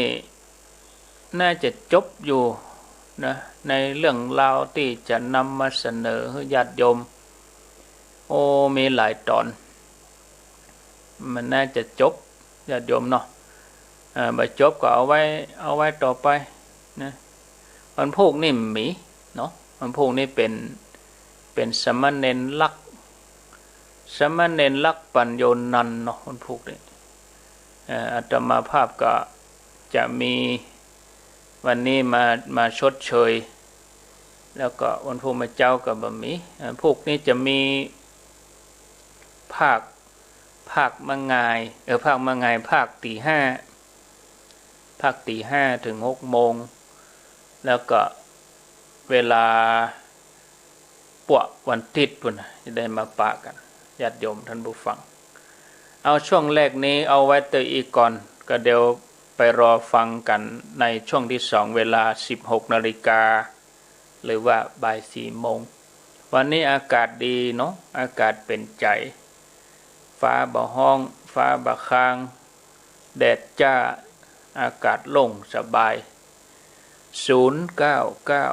น่าจะจบอยู่นะ ในเรื่องราวตี้จะนำมาเสนอหื้อญาติโยม โอ้ มีหลายต๋อน มันน่าจะจบ ญาติโยมเนาะ อ่า บ่จบก็เอาไว้ เอาไว้ต่อไปนะ วันพูกนี่มีเนาะ วันพูกนี่เป๋น เป๋นสามเณรลักษณ์ สามเณรลักษณ์ปัญโญนันท์เนาะ วันพูกนี่ เอ่อ อาตมาภาพก็จะมีวันนี้มา มาชดเชย แล้วก็วันพูกเมื่อเจ๊าก็บ่มี อ่า พูกนี้จะมีภาค ภาคมะงาย เออ ภาคมะงาย ภาคตี๋ห้า ภาคตี๋ห้าเถิงหกโมง แล้วก็เวลา ปวกวันติ๊ดปู้นนะ จะได้มาปะกั๋น ญาติโยมต้านผู้ฟัง เอาช่วงแรกนี้เอาไว้เต้าอี้ก่อน ก็เดี๋ยวไปรอฟังกั๋นในช่วงตี้สอง เวลาสิบหกนาฬิกา หรือว่าบ่ายสี่โมง วันนี้อากาศดีเนาะ อากาศเป๋นใจ๋ ฟ้าบ่ฮ้อง ฟ้าบ่คาง แดดจ้า อากาศโล่งสบาย ศูนย์เก้าเก้า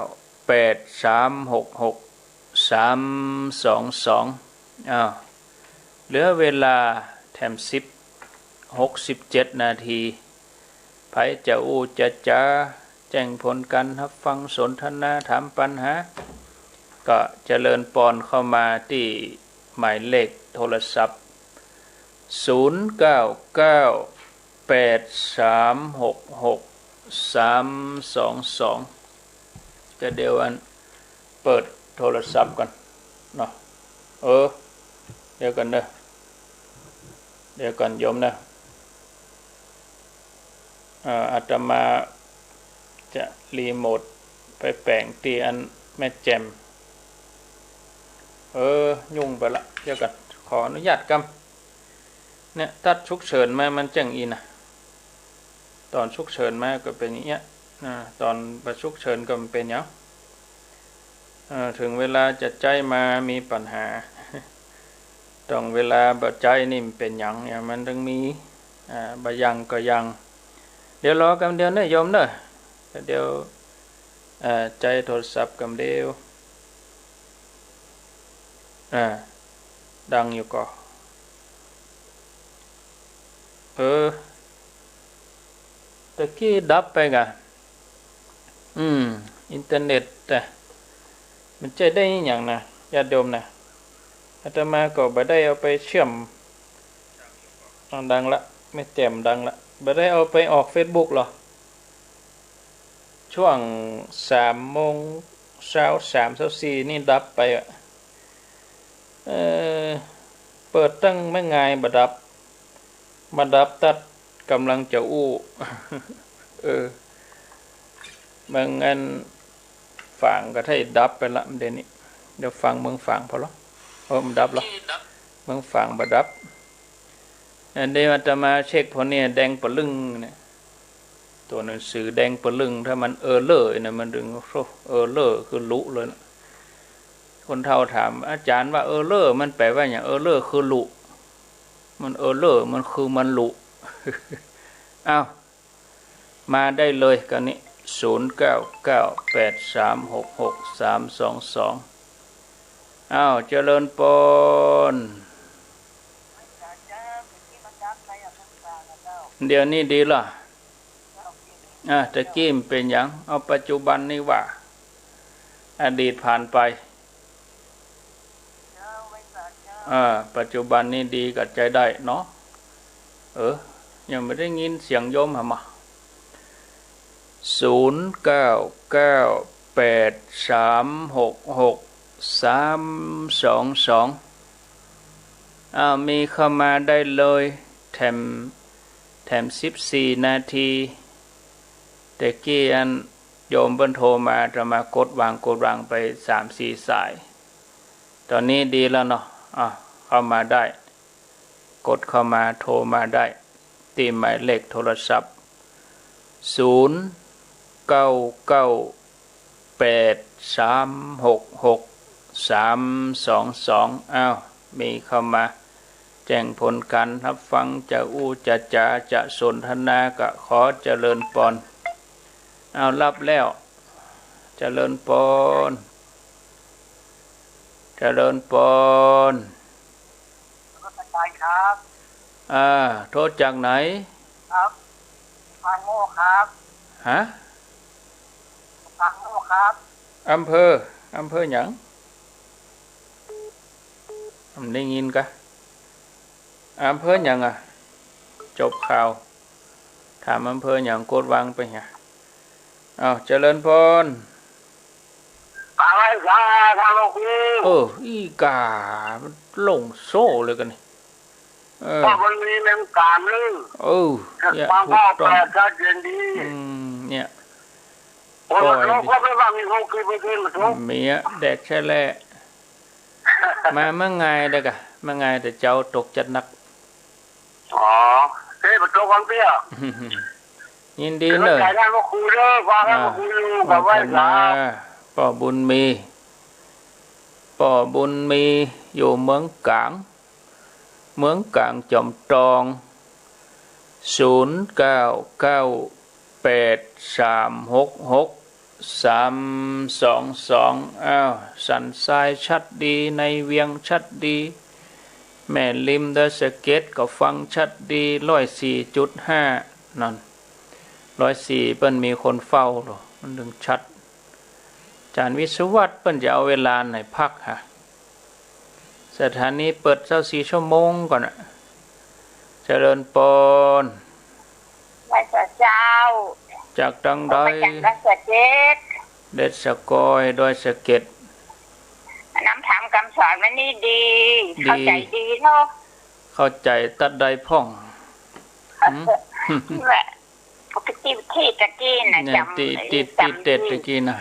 แปดสามหกหก สามสองสอง อ้าว เหลือเวลาแถมสิบ หกสิบเจ็ดนาที ใผจะอู้จะจ๋า แจ้งผลก๋านฮับฟังสนทนา ถามปัญหา ก็เจริญปอนเข้ามาตี้หมายเลขโทรศัพท์ ศูนย์เก้าเก้า แปดสามหกหก สามสองสอง จะเดี๋ยวอันเปิดโทรศัพท์ก่อนเนาะ เออ เดี๋ยวก่อนเนอะ เดี๋ยวก่อนโยมเนอะ เอ่อ อาตมาจะรีโมทไปแป๋งตี้อันแม่แจ่ม เออ ยุ่งไปละ เดี๋ยวก่อน ขออนุญาตกำ เนี่ย ตั๊ดฉุกเฉินมา มันเจ๋งอี้นะ ต๋อนฉุกเฉินมาก็เป๋นอย่างเงี้ยนะ ต๋อนบ่ฉุกเฉินก็บ่เป๋นหยัง เอ่อ เถิงเวลาจะใจ๊มามีปัญหา ต้องเวลาบ่ใจ๊นี่มันเป๋นหยังเนี่ย มันต้องมี อ่า บ่ยังก็ยัง เดี๋ยวรอกำเดียวเนอะโยมเนอะ เดี๋ยว เอ่อ ใจ๊โทรศัพท์กำเดียว อ่า ดังอยู่ก่อ เออ ตะกี้ดับไปก่ะ อืม อินเทอร์เน็ต แต่มันใจ๊ได้อะหยังนะ ญาติโยมนะ อาตมาก็บ่ได้เอาไปเชื่อม อ่ะ ดังละ แม่แจ่มดังละ บ่ได้เอาไปออกเฟซบุ๊กเหรอ ช่วงสามโมงเช้า สามซาวสี่ นี่ดับไปอะ เออ เปิดตั้งแม่งายบ่ดับ มาดับตั๊ดก่ำลังจะอู้ เออ บ่าอั้นฝางก็ได้ดับไปละ เดี๋ยวนี้ เดี๋ยวฟังเมืองฝางพอละ เออ มันดับละ เมืองฝางบ่ดับ อันนี้อาตมาเช็คพอเนี่ย แดงปะลึ่งเนี่ย ตั๋วหนังสือแดงปะลึ่ง ถ้ามันเออเลอร์นะ มันดึง โอ้ เออเลอร์คือลุเลยนะ คนเฒ่าถาม อาจ๋ารย์ว่าเออเลอร์มันแป๋ว่าหยัง เออเลอร์คือลุ มันเออเลอร์ มันคือมันลุ อ้าว มาได้เลยกันนี้ ศูนย์เก้าเก้าแปดสามหกหกสามสองสอง อ้าว เจริญปอน เดี๋ยวนี้ดีละ อ่ะ ตะกี้มันเป๋นหยัง เอาปัจจุบันนี่ว่า อดีตผ่านไป อ่า ปัจจุบันนี่ดีก็ใจ๊ได้เนาะ เออ ยังบ่ได้ยินเสียงโยมหามา ศูนย์เก้าเก้าแปดสามหกหกสามสองสอง อ้าว มีเข้ามาได้เลย แถม แถมสิบสี่นาที ตะกี้อันโยมเปิ้นโทรมา อาตมากดวาง กดวางไปสามสี่สาย ตอนนี้ดีแล้วเนาะ อ่ะ เข้ามาได้ กดเข้ามา โทรมาได้ ตี้หมายเลขโทรศัพท์ ศูนย์เก้าเก้าแปดสามหกหกสามสองสอง อ้าว มีเข้ามา แจ้งผลการฮับฟัง จะอู้จะจ๋า จะสนทนา ก็ขอเจริญปอน อ้าว รับแล้ว เจริญปอน เจริญปอน นมัสการครับ อ่า โทรจากไหน ครับ บางโมครับ ฮะ บางโมครับ อำเภอ อำเภอหยัง บ่ได้ยินกะ อำเภอหยังอะ จบข่าว ถามอำเภอหยัง กดวางไปเหีย อ้าว เจริญปอน กราบไหว้สา ท่านพระครู เออ อี้กา มันหลงโซ่เลยกันนี่ เออ ก็มันมีเมืองกาญเลย เออ เนี่ย บาง ถูกต้อง ก็แปลกชัดเจนดี อืม เนี่ย ฝนมันตก ปล่อยดิ ก็ไม่ว่ามีหกสิบเปอร์เซ็นต์มันตก มีอะ แดดใช่แหละ มาเมื่อไงเด้อกะ เมื่อไงแต่เจ๊าตกจัดนัก อ๋อ เฮ้ย มันตกวันเดียว ยินดีเนอะ เดี๋ยวจ่ายงานพระครูเด้อ ฝากงานพระครูอยู่ อ่า กราบไหว้สา ป้อบุญมี ป้อบุญมี อยู่เมืองกาญ เมืองกาญจอมตอง ศูนย์เก้าเก้าแปดสามหกหกสามสองสอง อ้าว สันทรายชัดดี ในเวียงชัดดี แม่ริมดอยสะเก็ดก็ฟังชัดดี ร้อยสี่จุดห้า นั่น ร้อยสี่ เปิ้นมีคนเฝ้าเหรอ มันถึงชัด อาจ๋ารย์วิศวัตรเปิ้นจะเอาเวลาไหนพักฮะ สถานีเปิดซาวสี่ชั่วโมงก่อนอะ เจริญปอน ไหว้สาเจ้า จากตังใด โอ้ มาจากดอยสะเก็ด ดอยสะกอย ดอยสะเก็ด นำธรรมกำสอนวันนี้ดี ดี เข้าใจ๋ดีเนาะ เข้าใจ๋ตัดใดพ่อง หืม แหละ ปกติที่ตะกี้น่ะ เนี่ย จ๋ำ ตี้ ตี้ จ๋ำ ตี้เต็ด ตี้ ตะกี้น่ะ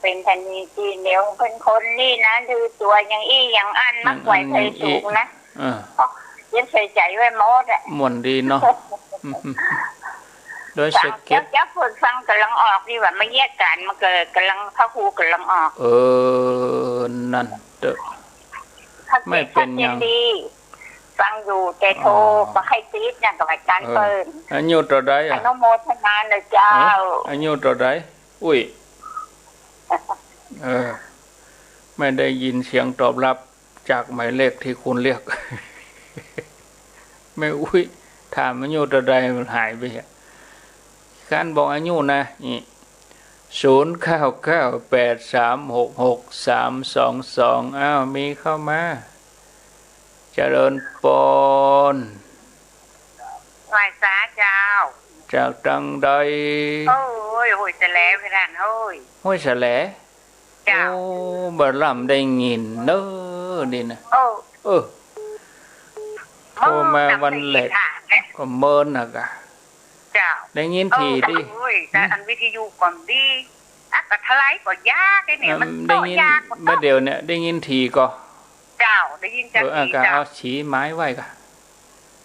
เป๋นทันทีตี้เดียว เป๋นคนนี่นะ ถือตั๋วอย่างอี้อย่างอั้น อย่างอั้น มากกว่า อย่างอี้ ใส่สูงนะ เออ เย็นใส่ใจ๋ไว้หมดอะ ม่วนดีเนาะ ดอยสะเก็ด เจ้า เจ้าเปิดฟังก่ำลังออกดีกว่า มาเยียะก๋าน มันก็ก่ำลัง พระครูก่ำลังออก เออ นั่นเต๊อะ ไม่เป๋นหยัง ชัดเจนดี ฟังอยู่ แต่โทร อ๋อ บ่ใค่ติดนะ กับอาจ๋ารย์ เออ เปิ้น อายุเต้าใดอะ อนุโมทนาเน่อเจ้า เออ อายุเต้าใด อุ้ย เออ ไม่ได้ยินเสียงตอบรับ จากหมายเลขที่คุณเรียก แม่อุ๊ย ถามอายุเต้าใดมันหายไปอะ คันบอกอายุนะ นี่ ศูนย์เก้าเก้าแปดสามหกหกสามสองสอง อ้าว มีเข้ามา เจริญปอน ไหว้สาเจ้า จากตังใด โอ้ย ห้วยแสล พี่ท่านเอ้ย ห้วยแสล เจ้า โอ้ บ่ล่ำได้ยินเน้อ นี่นะ เออ เออ โทรมาวันแรก ก็เมินนะกะ เจ้า ได้ยินถี่ดิ เออ โอ้ย แต่อันวิทยุก่อนดี อ่ะ ก็ทลายก็ยากไอ้เนี่ย มัน ได้ยิน โต้ยากก็ เมื่อเดี๋ยวเนี่ย ได้ยินถี่ก็ เจ้า ได้ยินจาก เออ อ่ะ ถี่ ก็ เจ้า เอา ฉีไม้ไว้กะ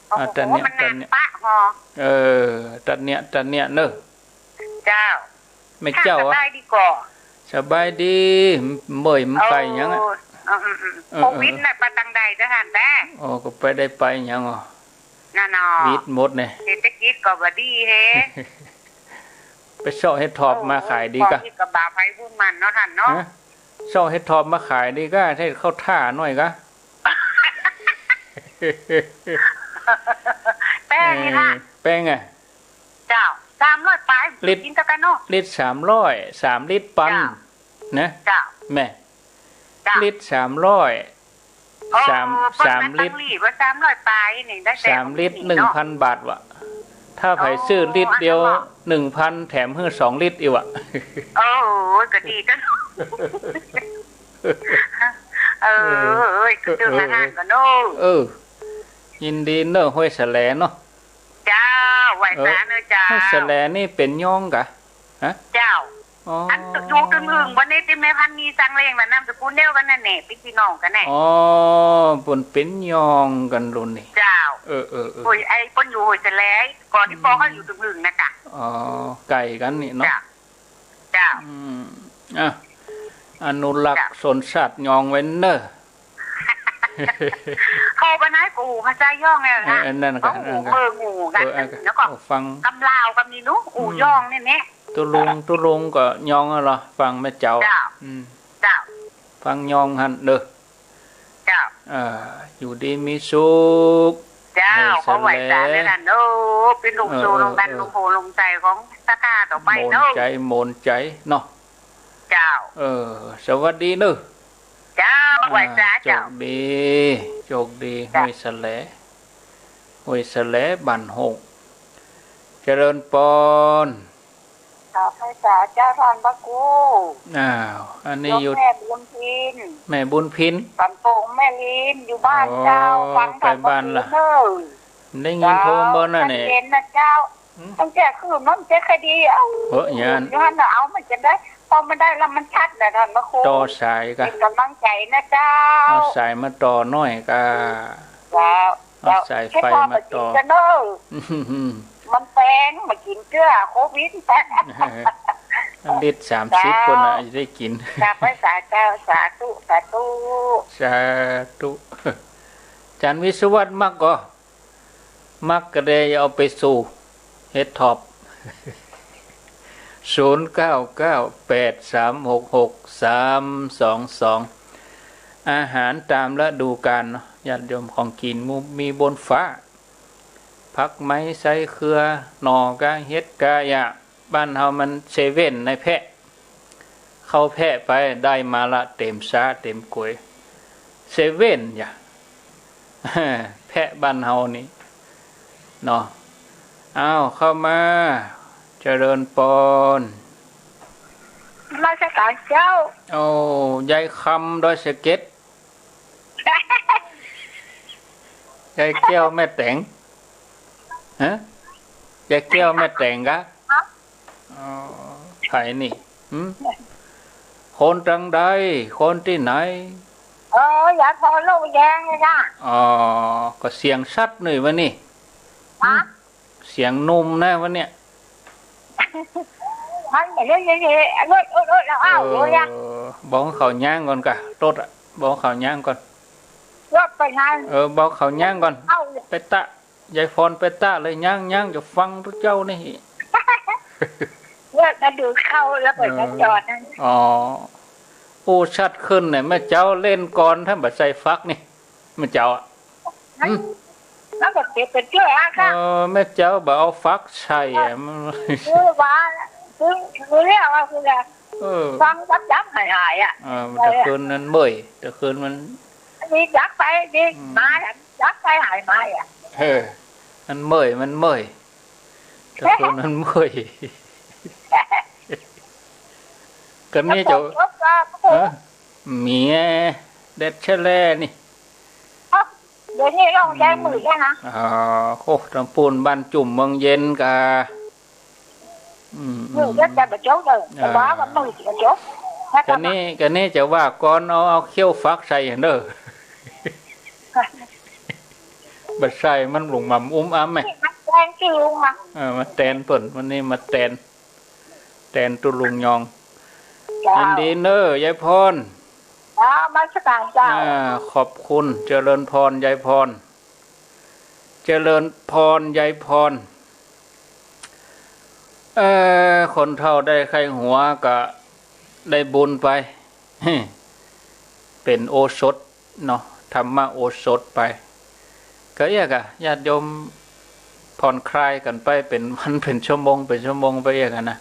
โอ้โห อ่ะ ตัดเนี่ย มันหนัก ตัดเนี่ย ปะหอ เออ ตัดเนี่ย ตัดเนี่ยเนอะ เจ้า แม่เจ้า ข้าสบายดีก่อ สบายดี เมื่อยมันไกลหยังอะ เออ อืม อืม อืม เออ โควิดน่ะ ไปตังใดเจ้าท่านแต๊ อ๋อ ก็ไปได้ไปหยังอ่ะ นั่นเนาะ วิดหมดเนี่ย เศรษฐกิจก็บ่ดีเฮ้ ไปเซาะเห็ดถอบมาขายดีกะ เออ ของที่กะบ่าไปบุญมันเนาะท่านเนาะ ฮะ เซาะเห็ดถอบมาขายดีกะ ให้เข้าท่าหน่อยกะ แป้งนี่ค่ะ เออ แป้งอะ เจ้า สามร้อยปลาย ลิตร กินตะกันเนาะ ลิตรสามร้อย สามลิตรปัน เจ้า นะ เจ้า แม่ เจ้า ลิตรสามร้อย โอ้ สาม เปิ้น สามลิตร ว่าสามร้อยปลายนี่ ได้แต่ สามลิตร ของนี่เนาะ หนึ่งพันบาทว่ะ ถ้าใผซื้อลิตรเดียว อ๋อ อันนั้นเหรอ หนึ่งพัน แถมหื้อสองลิตรอีกว่ะ โอ้ ก็ดีกัน เออ เออ เออ ก็เจอมาทานกันเนาะ เออ ยินดีเนอะ ห้วยแสลเนาะ เจ้า ไหว้สาเนอะเจ้า เออ ห้วยแสลนี่เป๋นยองกะ ฮะ เจ้า อ๋อ อันอยู่ตึงหึงวันนี้ตี้แม่พันธุ์มีสังเลงและนามสกุลเดียวกันนั่นแหละ เป๋นพี่น้องกันแหละ อ๋อ เปิ้นเป๋นยองกันลุนนี่ เจ้า เออ เออ เออ โอ้ย ไอ้เปิ้นอยู่ห้วยแสล ก่อนตี้ป้อเขาอยู่ตึงหึงนะจ๊ะ อ๋อ ใก้กั๋นนี่เนาะ เจ้า เจ้า อืม อ่ะ อนุรักษ์ เจ้า สนชาติยองไว้เนอะ เข้าไปไหนกูภาษายองเนี่ยนะ เออ นั่นกะ เขาหู นั่นกะ เมืองหูกัน เออ เออ แล้วก็ เออ ฟัง กำลาวกำนี้นู้น อู่ อืม ยองเนี่ยเนี่ย ตุ๊ลุง ตุ๊ลุงก็ยองอะเหรอ ฟังแม่เจ้า เจ้า อืม เจ้า ฟังยองหั้นเด้อ เจ้า เออ อยู่ดีมีสุข เจ้า ห้วยแสล ขอไหว้สาแม่นั่นเด้อ เป๋นลูก เออ โซ่ เออ ลงดัน เออ ลงโพลงใจ๋ของศรัทธาต่อไปเนาะ โมนใจ๋ โมนใจ๋เนาะ เจ้า เออ สวัสดีเนอะ เจ้า อ่า ไหว้สาเจ้า โชคดี โชคดี เจ้า ห้วยแสล ห้วยแสล บ้านหก เจริญปอน เจ้า ไหว้สาเจ้าท่านพระครู อ้าว อันนี้ โยม อยู่ แม่บุญพิน แม่บุญพิน บ้านโป่งแม่ริม อยู่บ้านเจ้า อ๋อ ฟัง ไปบ้านละ เจ้า เนอะ ได้ยินโทรบ่นั่นเนี่ย เจ้า เย็นนะเจ้า หืม ตั้งแต่คืนนั้นเจ๊คดี เอ้า เฮ้ย ย้าน ย้านน่ะ เอามันจะได้ พอมันได้แล้วมันชัดนะท่านพระครู ต่อสายกะ เป๋นก๋ำลังใจ๋นะเจ้า เอาสายมาต่อหน่อยกะ เจ้า เอาสายไฟมาต่อ เจ้า เฮ็ดพอมากิ๋นกันเนอะ มันแปง มากิ๋นเจื้อโควิด ลิตรสามสิบ เจ้า คนน่ะจะได้กิ๋น กราบไหว้สาเจ้า สาธุ สาธุ สาธุ อาจ๋ารย์วิศวัตรมักก่อ มักก็ได้เอาไปสู่เห็ดถอบ ศูนย์เก้าเก้าแปดสามหกหกสามสองสอง อาหารต๋ามฤดูกาลเนาะ ญาติโยม ของกิ๋นมูมีบนฟ้า ผักไหม ไส้เครือ หน่อกะ เห็ดกะ ยะ บ้านเฮามันเซเว่นในแพะ เข้าแพะไปได้มาละเต๋มซ้าเต๋มก๋วย เซเว่น ยะ แพะบ้านเฮานี่เนาะ อ้าว เข้ามา เจริญปอน นมัสก๋ารเจ้า โอ้ ยายคำดอยสะเก็ด ยายแก้วแม่แต๋ง ฮะ ยายแก้วแม่แต๋งกะ ฮะ อ๋อ ใผนี่ หืม คนตังใด คนตี้ไหน เออ ยายพรลูกแยงเลยจ้ะ อ๋อ ก็เสียงสัตว์หน่อยวันนี้ ฮะ หืม เสียงหนุ่มนะวันเนี้ย มันเดี๋ยวๆๆ รถ รถ รถ แล้ว อ้าว เออ รถอะ บอกเขาย่างก่อนกะ รถอะ บอกเขาย่างก่อน รถไปไหน เออ บอกเขาย่างก่อน เอ้า ไปตะ ยายพรไปตะเลย ย่าง ย่าง จะฟังตุ๊เจ้านี่ เลิกกันดูเข้าแล้วเปิดกันจอดนั่น อ๋อ โอ้ ชัดขึ้นเนี่ย แม่เจ้าเล่นก่อน ถ้าบ่ใส่ฝักนี่ แม่เจ้าอะ มัน อืม มันก็เก็บไปเจื้ออะค่ะ เออ แม่เจ้าบ่เอาฝักใส่อะ มัน คือว่า คือ คือเรียกว่าคืออะไร เออ ฟังจับๆ หายๆ อะ เออ แต่คืนนั้นเมื่อย แต่คืนมัน ดีจักไป ดี อืม มาแล้ว จักไปหายมาอะ เออ มันเมื่อย มันเมื่อย แต่คืนนั้นเมื่อย ก็นี่เจ้า แล้วก็ เออ เมียเด็ดแชะแล่นี่ เอ้า เดี๋ยวนี้ลองแจ้งมือได้นะ อ๋อ โอ้ ตางปู้นบ้านจุ่มเมืองเย็นกา อืม มือก็จะบ่จบเลย อ่า แต่ว่ามันมือจะบ่จบ ก็นี่ ก็นี่จะว่าก่อนเอา เอาเขี้ยวฝักใส่เด้อ บ่ใส่มันลุงหม่ำอุ้มอ้ำไหม นี่มาแตนตี้ลุงมา เออ มาแตนเปิ้น วันนี้มาแตน แตนตุ๊ลุงยอง เจ้า ยินดีเน้อยายพร เจ้า นมัสการเจ้า อ่า ขอบคุณ เจริญพรยายพร เจริญพรยายพร เอ่อ คนเฒ่าได้ไข้หัวก็ได้บุญไป เป็นโอสถเนาะ ธรรมโอสถไป ก็เอี้ยกะ ญาติโยมผ่อนคลายกั๋นไป เป๋นวันเป๋นชั่วโมง เป๋นชั่วโมงไปเอี้ยกะนะ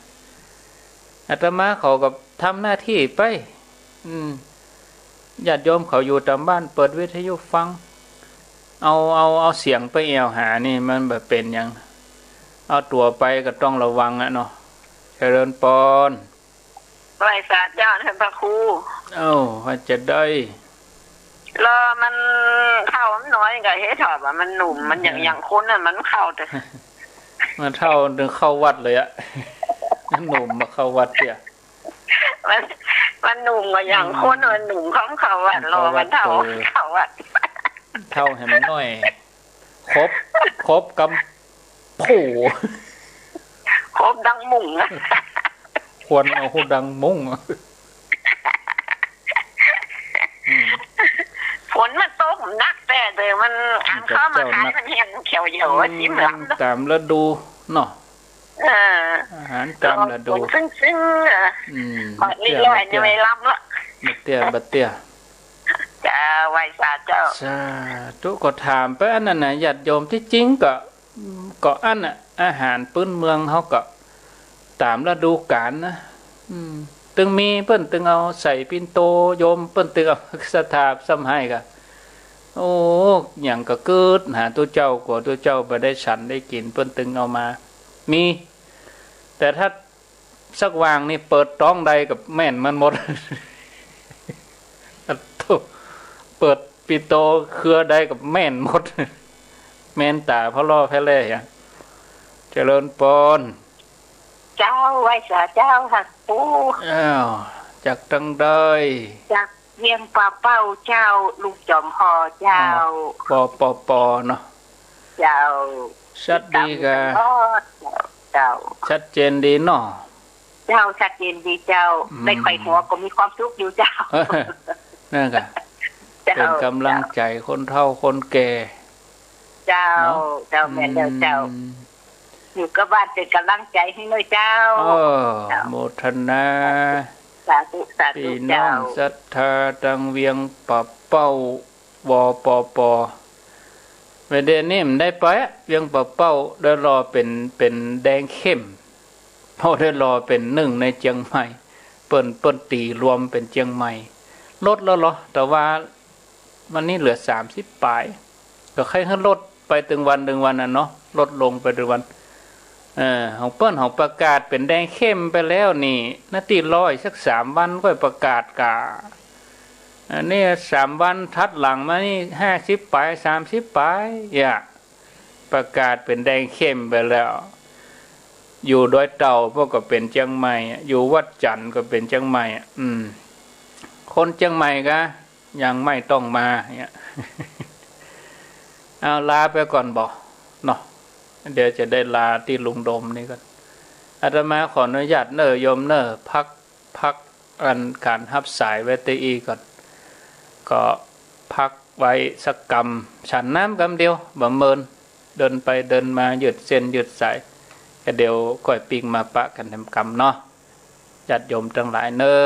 อาตมาเขาก็ทำหน้าที่ไป อืม ญาติโยมเขาอยู่ต๋ามบ้าน เปิดวิทยุฟัง เอา เอา เอาเสียงไปแอ่วหานี่ มันบ่เป๋นหยัง เอาตั๋วไปก็ต้องระวังอะเนาะ เจริญปอน ไหว้สาเจ้าท่านพระครู เอ้า ว่าจะได้ รอมันเฒ่ามันน้อยก็เฮ็ดเถาะ ว่ามันหนุ่ม มันอย่าง เออ อย่างคนน่ะ มันเข้าแต่ มันเฒ่าถึงเข้าวัดเลยอะ มันหนุ่มมาเข้าวัดเตี้ย มัน มันหนุ่มกว่าอย่างคน อืม มันหนุ่มของเข้าวัด รอมันเฒ่า เออ เข้าวัด เฒ่าให้มันน้อย ครบ ครบกำผู้ ครบดังมุ่งอะ ควรเอาหูดังมุ่งอะ อืม ฝนมันตกหนักแต่เดี๋ยวมัน อันเข้ามาขายมันแห้งเขียวเหี่ยวอะ อืม สีเหลืองเนอะ ต๋ามฤดูเนาะ เออ อาหารต๋ามฤดู ฝนซึ่งๆ อะ อืม บัดนี้ลอยนี่ไม่ลำละ บ่เตี้ย บ่เตี้ย เจ้า ไหว้สาเจ้า สาธุ ก็ถามไปอันนั้นน่ะ ญาติโยม ตี้จริงก็ ก็อั้นน่ะ อาหารปื๊นเมืองเฮาก็ต๋ามฤดูก๋าลนะ อืม ตึงมีเปิ้นตึงเอาใส่ปิ่นโต โยมเปิ้นตึงเอาศรัทธาซ้ำไห้กะ โอ้ หยังก็กึ๊ดหาตุ๊เจ้า กั๋วตุ๊เจ้าบ่ได้ฉันได้กิ๋น เปิ้นตึงเอามา มี แต่ถ้าสักวางนี่เปิดต๊องใดก็แม่นมันหมด โถ่ เปิดปิ่นโตเครือใดก็แม่นหมด แม่นต๋าพ่อล่อแพ่แล่อะ เจริญปอน เจ้า ไหว้สาเจ้าค่ะปู่ อ้าว จากตังใด จากเวียงป่าเป้าเจ้า ลุงจอมฮอเจ้า อ้าว ปอ ปอ ปอ เนาะ เจ้า ชัดดีกา ติดต๋ามตลอดเจ้า ชัดเจนดีเนาะ เจ้า ชัดเจนดีเจ้า อืม ได้ไขว่หัวก็มีความสุขอยู่เจ้า เออ นั่นกะ เจ้า เป๋นก๋ำลังใจ๋คนเฒ่าคนแก่ เจ้า เนาะ เจ้า แม่นแล้วเจ้า อืม อยู่กับบ้านเป๋นก๋ำลังใจ๋หื้อเน้อเจ้า เออ เจ้า โมทนา สาธุ สาธุ ปี้น้อง เจ้า ศรัทธาตังเวียงป่าเป้า วปป เวลานี้มันได้ไปอะ เวียงป่าเป้า ได้หล่อเป๋น เป๋นแดงเข้ม เพราะได้หล่อเป๋นนึ่งในเจียงใหม่ เปิ้น เปิ้นตี๋รวมเป๋นเจียงใหม่ ลดแล้วเหรอ แต่ว่าวันนี้เหลือสามสิบป๋าย ก็ใค่หื้อลดไปตึงวันตึงวันน่ะเนาะ ลดลงไปตึงวัน เออ ของเปิ้น ของประกาศเป๋นแดงเข้มไปแล้วนี่ นาตี้รออีกสักสามวันค่อยประกาศกา อันนี้สามวันถัดหลังมานี่ ห้าสิบป๋าย สามสิบป๋าย อย่า ประกาศเป๋นแดงเข้มไปแล้ว อยู่ดอยเต่าพวกก็เป๋นเจียงใหม่อะ อยู่วัดจันทร์ก็เป๋นเจียงใหม่อะ อืม คนเจียงใหม่กะ ยังไม่ต้องมาเนี่ย เอาลาไปก่อนบ่เนาะ เดี๋ยวจะได้ลาตี้ลุงดมนี่ก่อน อาตมาขออนุญาตเน้อโยมเน้อ พัก พักอันก๋านฮับสายไว้ตี้อี้ก่อน ก็พักไว้สักกำ ฉันน้ำกำเดียว บ่เมิน เดินไปเดินมายืดเส้นยืดสาย ก็เดี๋ยวค่อยปิ๊กมาปะกั๋นแถมกำเนาะ ญาติโยมตังหลายเน้อ